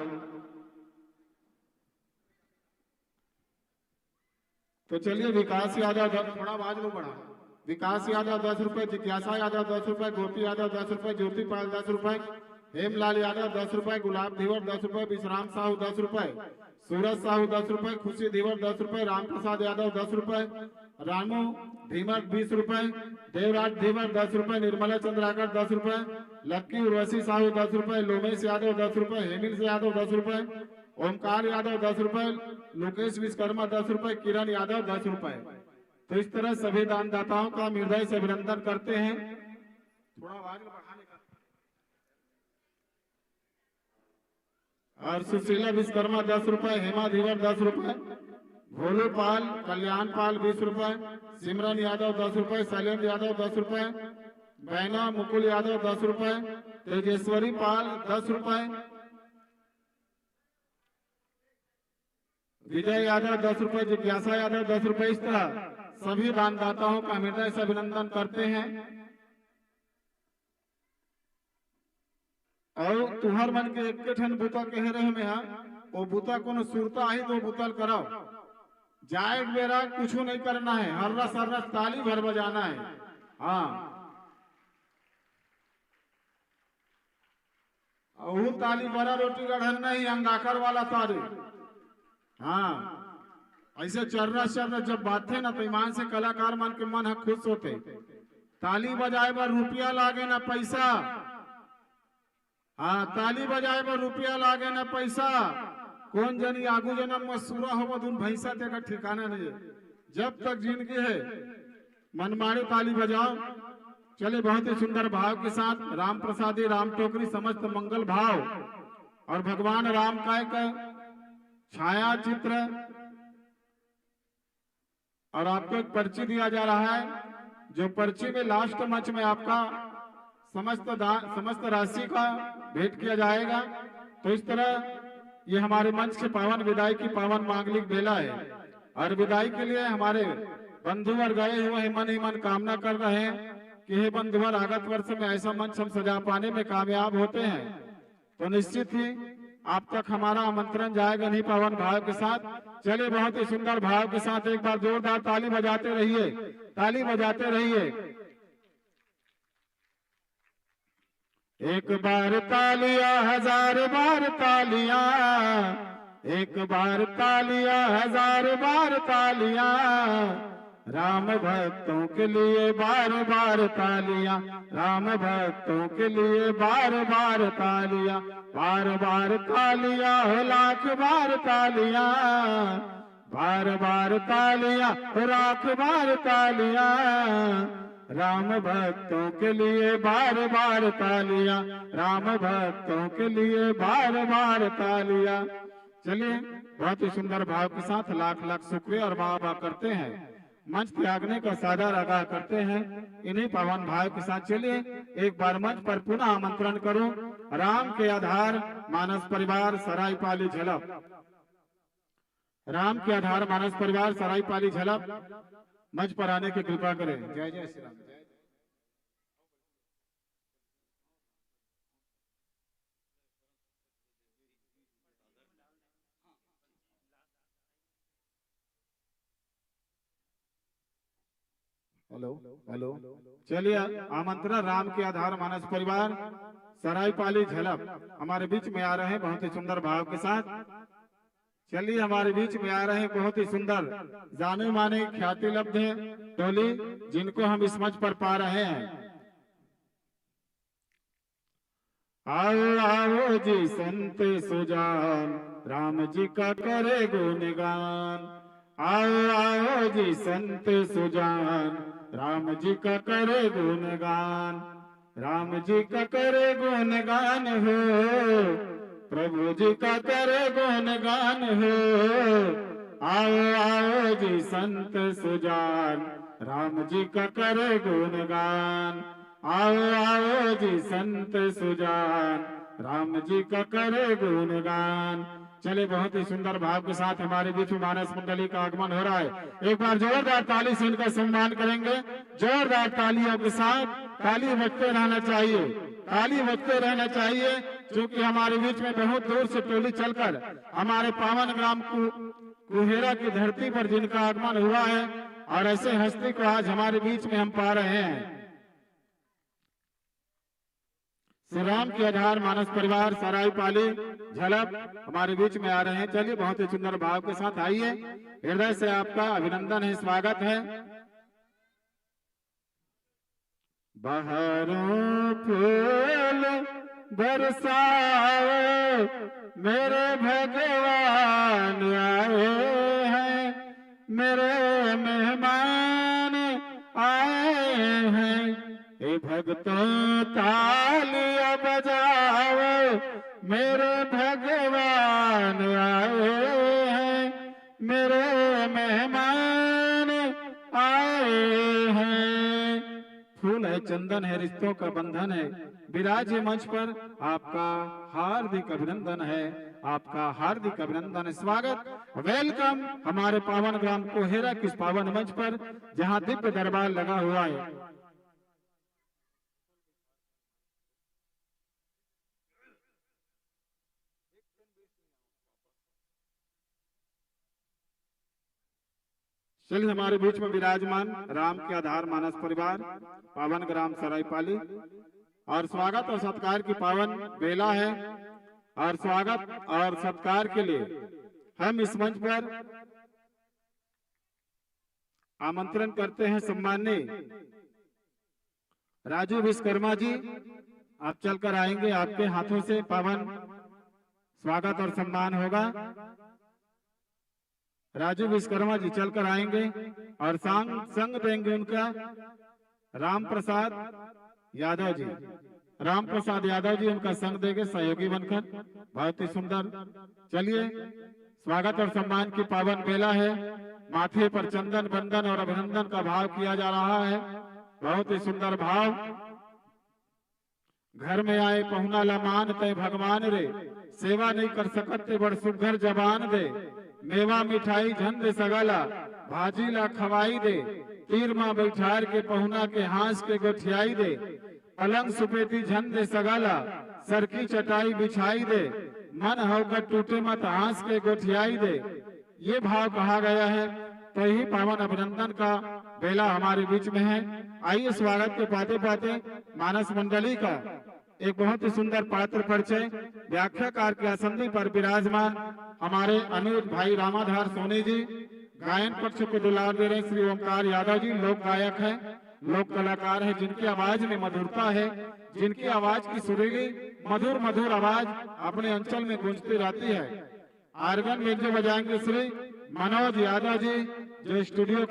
तो चलिए, विकास यादव द-, थोड़ा आवाज को बढ़ा। विकास यादव दस रुपए, जिज्ञासा यादव दस रुपए, गोपी यादव दस रुपए, ज्योति पाल दस रुपए, हेमलाल यादव दस रुपए, गुलाब धीवर दस रुपए, विश्राम साहू दस रुपए, सूरज साहू दस रुपए, खुशी धीवर दस रुपए, राम प्रसाद यादव दस रुपए, रामू धीमर बीस रुपए, देवराज धीमर दस रुपए, निर्मला चंद्राकर दस रुपए, लक्की उर्वशी साहू दस रुपए, लोमेश यादव दस रुपए, हेमिल यादव दस रुपए, ओमकार यादव दस रुपए, लोकेश विश्वकर्मा दस रुपए, किरण यादव दस रुपए। तो इस तरह सभी दानदाताओं का हम हृदय से अभिनंदन करते हैं। थोड़ा आवाज को बढ़ाने का। और सुशीला विश्वकर्मा दस रुपए, हेमा धीवर दस रुपए, भोलू पाल, कल्याण पाल बीस रुपए, सिमरन यादव दस रुपए, शैलेंद्र यादव दस रुपए, बैना मुकुल यादव दस रुपए, तेजेश्वरी पाल दस रुपए, विजय यादव दस रुपए, जिज्ञासा यादव दस रुपए। इस तरह सभी दानदाताओं का हृदय से अभिनंदन करते हैं। और तुहर मन के एक ठन बुता कहे रहे मैं हा, वो बुता कोनो सुरता आही तो बुता ल कराओ। जाए के बेरा कुछ नहीं करना है, हर्रा सर्रा ताली भर बजाना है। हाँ, अहू ताली बड़ा रोटी गढ़न नहीं, अंगाकर वाला ताली। हाँ, ऐसे चर्रा चर्रा जब बाजथे ना, तो ईमान से कलाकार मन के मन ह खुश होथे। ताली बजाए बर रुपया लागे ना पैसा। हाँ, ताली बजाए बर रुपया लागे ना पैसा। कोन जनी आगू जनम म सुरा होबो, धुन भैंसा, तेकर ठिकाना नहीं है। जब तक जिंदगी है, मनमाड़े ताली बजाओ। चले, बहुत ही सुंदर भाव के साथ राम प्रसादी, राम टोकरी, समस्त मंगल भाव और भगवान राम काय का छाया चित्र। और आपको एक पर्ची दिया जा रहा है, जो पर्ची में लास्ट मंच में आपका समस्त दा-, समस्त राशि का भेंट किया जाएगा। तो इस तरह ये हमारे मंच के पावन विदाई की पावन मांगलिक बेला है। और विदाई के लिए हमारे बंधुवर गए हुए हैं, मन ही मन कामना कर रहे हैं कि हे बंधुवर, आगत वर्ष में ऐसा मंच हम सजा पाने में कामयाब होते हैं, तो निश्चित ही आप तक हमारा आमंत्रण जाएगा नहीं, पावन भाव के साथ। चलिए, बहुत ही सुंदर भाव के साथ एक बार जोरदार ताली बजाते रहिए, ताली बजाते रहिए। एक बार तालियां, हजार बार तालियां, एक बार तालियां, हजार बार तालियां, राम भक्तों के लिए बार बार तालियां, राम भक्तों के लिए बार बार तालियां, बार बार तालियां हो लाख बार तालियां, बार बार तालियां हो लाख बार तालियां, राम भक्तों के लिए बार बार तालियां, राम भक्तों के लिए बार बार तालियां। चलिए, बहुत ही सुंदर भाव के साथ लाख लाख शुक्रिया और वाह वाह करते हैं। मंच त्यागने का सादर आगाह करते हैं इन्हीं पावन भाव के साथ। चलिए, एक बार मंच पर पुनः आमंत्रण करूं राम के आधार मानस परिवार सरायपाली झलप, राम के आधार मानस परिवार सरायपाली झलप मंच पर आने की कृपा करें। जय जय श्री राम। Hello, hello. चलिए, आमंत्रण राम के आधार मानस परिवार सरायपाली झलप हमारे बीच में आ रहे हैं बहुत ही सुंदर भाव के साथ। चलिए, हमारे बीच में आ रहे हैं बहुत ही सुंदर जाने माने ख्याति लब्ध टोली, जिनको हम इस मंच पर पा रहे हैं। आओ आओ जी संत सुजान, राम जी का करे गुणगान। आओ आओ जी संत सुजान, राम जी का करे गुणगान। राम जी का करे गुणगान हो, प्रभु जी का करे गुणगान हो। आओ आओ जी संत सुजान, राम जी का करे गुणगान। आओ आओ जी संत सुजान, राम जी का करे गुणगान। चले, बहुत ही सुंदर भाव के साथ हमारे बीच में मानस मंडली का आगमन हो रहा है। एक बार जोरदार ताली से इनका सम्मान करेंगे। जोरदार तालियों के साथ ताली बजते रहना चाहिए, ताली बजते रहना चाहिए, क्योंकि हमारे बीच में बहुत दूर से टोली चलकर हमारे पावन ग्राम कु-, कुहेरा की धरती पर जिनका आगमन हुआ है और ऐसे हस्ती को आज हमारे बीच में हम पा रहे हैं। श्री राम के आधार मानस परिवार सरायपाली झलप हमारे बीच में आ रहे हैं। चलिए, बहुत ही सुंदर भाव के साथ आइए, हृदय से आपका अभिनंदन है, स्वागत है। बहारों फूल बरसाओ, मेरे भगवान आए हैं, मेरे मेहमान आए हैं। हे भक्तों, तालियां बजाओ, मेरे भगवान आए हैं, मेरे मेहमान आए हैं। फूल है, चंदन है, रिश्तों का बंधन है। विराजे मंच पर, आपका हार्दिक अभिनंदन है, आपका हार्दिक अभिनंदन, स्वागत, वेलकम हमारे पावन ग्राम कोहेरा के इस पावन मंच पर, जहां दिव्य दरबार लगा हुआ है। चलिए, हमारे बीच में विराजमान राम के आधार मानस परिवार, पावन ग्राम सरायपाली, और स्वागत और सत्कार की पावन बेला है। और स्वागत और सत्कार के लिए हम इस मंच पर आमंत्रण करते हैं सम्माननीय राजू विश्वकर्मा जी, आप चलकर आएंगे, आपके हाथों से पावन स्वागत और सम्मान होगा। राजू विश्वकर्मा जी चलकर आएंगे और संग, संग देंगे उनका राम प्रसाद यादव जी। राम प्रसाद यादव जी उनका संग देंगे सहयोगी बनकर। बहुत ही सुंदर। चलिए, स्वागत और सम्मान की पावन बेला है। माथे पर चंदन बंदन और अभिनंदन का भाव किया जा रहा है। बहुत ही सुंदर भाव। घर में आए पहुना ला मान तय भगवान रे, सेवा नहीं कर सकत ते बड़ सुग्घर जबान दे। मेवा मिठाई झन दे सगा ला, भाजी ला खवाई दे। तीर मा बैठार के पहुना के हाँस के गोठियाई दे। पलंग सुपेटी झन दे सगा ला, सरकी चटाई बिछाई दे। मन हव कर टूटे मत हाँस के गोठियाई दे। ये भाव कहा गया है। तो यही पावन अभिनंदन का बेला हमारे बीच में है। आइए, स्वागत के पाते पाते मानस मंडली का एक बहुत ही सुंदर पात्र परिचय। व्याख्याकार के आसंदी पर विराजमान हमारे अनुज भाई रामाधार सोनी जी, गायन पक्ष को दुलार दे रहे श्री ओमकार यादव जी, लोक गायक है, लोक कलाकार है, जिनकी आवाज में मधुरता है, जिनकी आवाज की सुरीली मधुर मधुर आवाज अपने अंचल में गूंजती रहती है। आर्गन में जो बजाएंगे श्री मनोज यादव जी, जो स्टूडियो